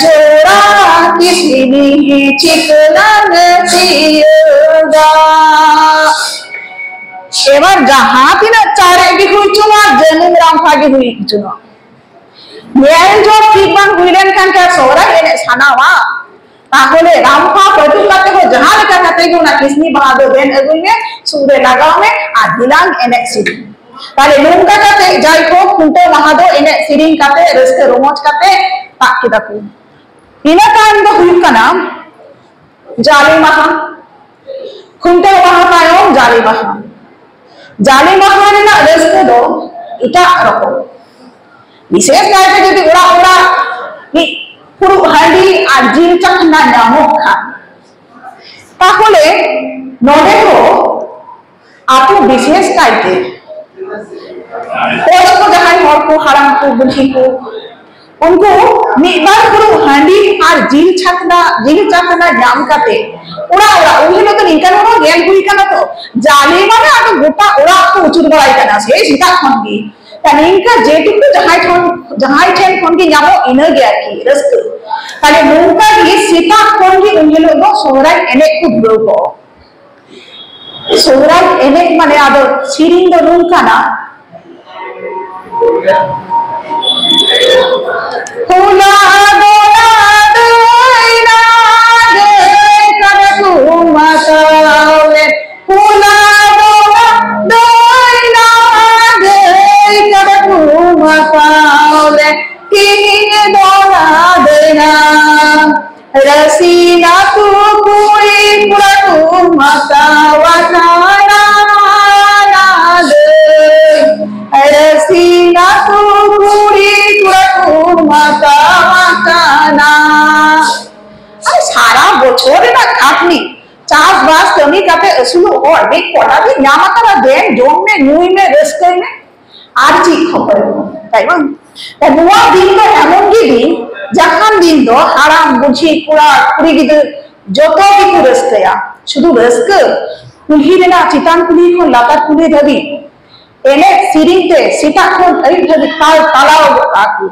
ᱡᱚᱲᱟ ᱠᱤᱥᱱᱤ ᱪᱤᱠᱞᱟᱱ ᱥᱤᱭᱟᱹᱫᱟ᱾ ᱮᱵᱟᱨ ᱡᱟᱦᱟᱸ ᱛᱤᱱᱟᱹᱜ ᱪᱟᱨᱮᱡ ᱜᱮ ᱦᱩᱭ ᱦᱚᱪᱚᱣᱟᱜ, ᱡᱟᱹᱱᱩᱢ ᱨᱟᱢᱯᱷᱟ ᱜᱮ ᱦᱩᱭ ᱦᱚᱪᱚᱣᱟᱜ, ᱧᱮᱞ ᱡᱚᱝ ᱴᱷᱤᱠ ᱵᱟᱝ ᱦᱩᱭ ᱞᱮᱱᱠᱷᱟᱱ ᱠᱤ ᱥᱚᱦᱨᱟᱭ ᱮᱱᱮᱡ ᱥᱟᱱᱟᱣᱟ? ᱛᱟᱦᱚᱞᱮ ᱨᱟᱢᱯᱷᱟ ᱯᱟᱹᱴᱩ ᱠᱟᱛᱮ ᱦᱚᱸ ᱡᱟᱦᱟᱸ ᱞᱮᱠᱟ ᱠᱟᱛᱮ ᱜᱮ ᱚᱱᱟ ᱠᱤᱥᱱᱤ ᱵᱟᱦᱟ ᱫᱚ ᱵᱮᱱ ᱟᱹᱜᱩᱭ ᱢᱮ, ᱥᱩᱫ ᱨᱮ ᱞᱟᱜᱟᱣ ᱢᱮ ᱟᱨ ᱫᱤᱞᱟᱝ ᱮᱱᱮᱡ ᱥᱮᱨᱮᱧ᱾ ᱛᱟᱦᱚᱞᱮ ᱱᱚᱝᱠᱟ ᱠᱟᱛᱮ ᱡᱟᱭᱦᱳᱠ ᱠᱷᱩᱱᱴᱟᱹᱣ ᱢᱟᱦᱟ ᱫᱚ ᱮᱱᱮᱡ ᱥᱮᱨᱮᱧ ᱠᱟᱛᱮ ᱨᱟᱹᱥᱠᱟᱹ ᱨᱚᱢᱚᱡᱽ ᱠᱟᱛᱮ ᱛᱟᱵ ᱠᱮᱫᱟ ᱠᱚ᱾ ᱤᱱᱟᱹ ᱛᱟᱭᱚᱢ ᱫᱚ ᱦᱩᱭᱩᱜ ᱠᱟᱱᱟ ᱡᱟᱞᱮ ᱢᱟᱦᱟ᱾ ᱠᱷᱩᱱᱴᱟᱹᱣ ᱢᱟᱦᱟ ᱛᱟᱭᱚᱢ ᱡᱟᱞᱮ ᱢᱟᱦᱟ᱾ ᱡᱟᱞᱮ ᱢᱟᱦᱟ ᱨᱮᱱᱟᱜ ᱨᱟᱹᱥᱠᱟᱹ ᱫᱚ ᱮᱴᱟᱜ ᱨᱚᱠᱚᱢ᱾ ᱵᱤᱥᱮᱥ ᱠᱟᱭᱛᱮ ᱡᱩᱫᱤ ᱚᱲᱟᱜ ᱚᱲᱟᱜ ᱢᱤᱫ ᱯᱷᱩᱲᱩᱜ ᱦᱟᱺᱰᱤ ᱟᱨ ᱡᱤᱞ ᱪᱟᱠᱷᱱᱟ ᱧᱟᱢᱚᱜ ᱠᱷᱟᱱ, ᱛᱟᱦᱚᱞᱮ ᱱᱚᱰᱮ ᱫᱚ ᱟᱛᱳ ᱵᱤᱥᱮᱥ ᱠᱟᱭᱛᱮ ᱠᱚᱲᱟ ᱠᱚ, ᱡᱟᱦᱟᱸᱭ ᱦᱚᱲ ᱠᱚ, ᱦᱟᱲᱟᱢ ᱠᱚ, ᱵᱩᱰᱷᱤ ᱠᱚ, ᱩᱱᱠᱩ ᱢᱤᱫ ᱵᱟᱨ ᱯᱷᱩᱲᱩᱜ ᱦᱟᱺᱰᱤ ᱟᱨ ᱡᱤᱞ ᱪᱷᱟᱠᱱᱟ, ᱡᱤᱞ ᱪᱟᱠᱷᱱᱟ ᱧᱟᱢ ᱠᱟᱛᱮ ᱚᱲᱟᱜ ᱚᱲᱟᱜ, ᱩᱱ ᱦᱤᱞᱳᱜ ᱫᱚ ᱱᱤᱝᱠᱟᱹ ᱦᱚᱸ ᱧᱮᱞ ᱦᱩᱭ ᱠᱟᱱᱟ ᱛᱚ, ᱡᱟᱞᱮ ᱢᱟᱱᱮ ᱟᱫᱚ ᱜᱚᱴᱟ ᱚᱲᱟᱜ ᱠᱚ ᱩᱪᱩᱨ ᱵᱟᱲᱟᱭ ᱠᱟᱱᱟ ᱥᱮ ᱥᱮᱛᱟᱜ ᱠᱷᱚᱱ ᱜᱮ᱾ ᱛᱟ ᱱᱤᱝᱠᱟ ᱡᱮᱴᱩᱠᱩ ᱡᱟᱦᱟᱸᱭ ᱴᱷᱮᱱ, ᱡᱟᱦᱟᱸᱭ ᱴᱷᱮᱱ ᱠᱷᱚᱱ ᱜᱮ ᱧᱟᱢᱚᱜ, ᱤᱱᱟᱹ ᱜᱮ ᱟᱨᱠᱤ ᱨᱟᱹᱥᱠᱟᱹ᱾ ᱛᱟᱦᱞᱮ ᱱᱚᱝᱠᱟ ᱜᱮ ᱥᱮᱛᱟᱜ ᱠᱷᱚᱱ ᱜᱮ ᱩᱱ ᱦᱤᱞᱳᱜ ᱫᱚ ᱥᱚᱦᱨᱟᱭ ᱮᱱᱮᱡ ᱠᱚ ᱫᱷᱩᱨᱟᱹᱣ ᱠᱚᱜᱼᱟ᱾ ᱥᱚᱦᱨᱟᱭ ᱮᱱᱮᱡ ᱢᱟᱱᱮ ᱟᱫᱚ ᱥᱮᱨᱮᱧ ᱫᱚ ᱱᱚᱝᱠᱟᱱᱟ, ᱦᱩᱞᱟ ᱫᱚᱞᱟ ᱫᱟᱹᱭ ᱱᱟ ᱜᱟᱹᱭ ᱠᱟᱰᱟ ᱠᱚ ᱢᱟᱛᱟᱣ ᱞᱮ, ᱦᱩᱞᱟ ᱫᱚᱞᱟ ᱫᱟᱹᱭ ᱱᱟ ᱜᱟᱹᱭ ᱠᱟᱰᱟ ᱠᱚ ᱢᱟᱛᱟᱣ ᱞᱮ, ᱛᱤᱦᱤᱧ ᱫᱚᱞᱟ ᱫᱟᱹᱭ ᱱᱟ᱾ ᱨᱟᱹᱥᱤ ᱱᱟᱛᱩ ᱠᱩᱲᱤ ᱠᱚᱲᱟ ᱠᱚ ᱢᱟᱛᱟᱣ ᱟᱠᱟᱱᱟ ᱱᱟ ᱫᱟᱹᱭ᱾ ᱨᱟᱹᱥᱤ ᱱᱟᱛᱩ ᱠᱩᱲᱤ ᱠᱚᱲᱟ ᱠᱚ ᱢᱟᱛᱟᱣ ᱟᱠᱟᱱᱟ᱾ ᱟᱨ ᱥᱟᱨᱟ ᱵᱚᱪᱷᱚᱨ ᱨᱮᱱᱟᱜ ᱠᱷᱟᱴᱱᱤ, ᱪᱟᱥᱵᱟᱥ ᱠᱟᱹᱢᱤ ᱠᱟᱛᱮ ᱟᱹᱥᱩᱞᱚᱜ ᱦᱚᱲ ᱢᱤᱫ ᱠᱚᱲᱟ ᱜᱮ ᱧᱟᱢ ᱟᱠᱟᱫᱟ, ᱫᱮᱱ ᱡᱚᱢ ᱢᱮ, ᱧᱩᱭ ᱢᱮ, ᱨᱟᱹᱥᱠᱟᱹᱭ ᱢᱮ᱾ ᱟᱨ ᱪᱮᱫ ᱠᱷᱚᱵᱚᱨ ᱮᱢ ᱛᱟᱭ ᱵᱟᱝ? ᱛᱚ ᱱᱚᱣᱟ ᱫᱤᱱ ᱫᱚ ᱮᱢᱚᱱ ᱜᱮ ᱫᱤᱱ, ᱡᱟᱦᱟᱱ ᱫᱤᱱ ᱫᱚ ᱦᱟᱲᱟᱢ, ᱵᱩᱰᱷᱤ, ᱠᱚᱲᱟ, ᱠᱩᱲᱤ ᱜᱤᱫᱽᱨᱟᱹ ᱡᱚᱛᱚ ᱜᱮᱠᱚ ᱨᱟᱹᱥᱠᱟᱹᱭᱟ᱾ ᱥᱩᱫᱷᱩ ᱨᱟᱹᱥᱠᱟᱹ, ᱠᱩᱞᱦᱤ ᱨᱮᱱᱟᱜ ᱪᱮᱛᱟᱱ ᱠᱩᱞᱦᱤ ᱠᱷᱚᱱ ᱞᱟᱛᱟᱨ ᱠᱩᱞᱦᱤ ᱫᱷᱟᱹᱵᱤᱡ ᱮᱱᱮᱡ ᱥᱮᱨᱮᱧ ᱛᱮ ᱥᱮᱛᱟᱜ ᱠᱷᱚᱱ ᱟᱹᱭᱩᱵ ᱫᱷᱟᱹᱵᱤᱡ ᱛᱟᱞ ᱛᱟᱞᱟᱣ ᱜᱚᱫ ᱠᱟᱜᱼᱟ ᱠᱚ᱾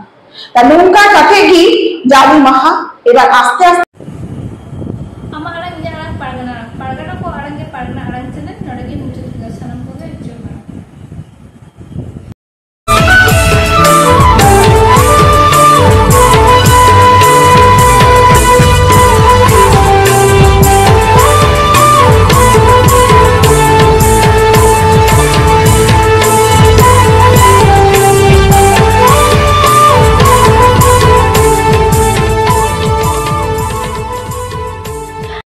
ᱛᱟ ᱱᱚᱝᱠᱟ ᱠᱟᱛᱮ ᱜᱮ ᱡᱟᱞᱮ ᱢᱟᱦᱟ ᱮᱵᱟᱨ ᱟᱥᱛᱮ ᱟᱥᱛᱮ ᱟᱢᱟᱜ ᱟᱲᱟᱝ, ᱤᱧᱟᱹᱜ ᱟᱲᱟᱝ, ᱯᱟᱨᱜᱟᱱᱟ ᱟᱲᱟᱝ, ᱯᱟᱨᱜᱟᱱᱟ ᱠᱚ ᱟᱲᱟᱝ ᱜᱮ ᱯᱟᱨᱜᱟᱱᱟ ᱟᱲᱟᱝ ᱪᱮᱱᱮᱞ ᱱᱚᱰᱮ ᱜᱮ ᱢᱩᱪᱟᱹᱫ ᱦᱩᱭᱩᱜᱼᱟ᱾ ᱥᱟᱱᱟᱢ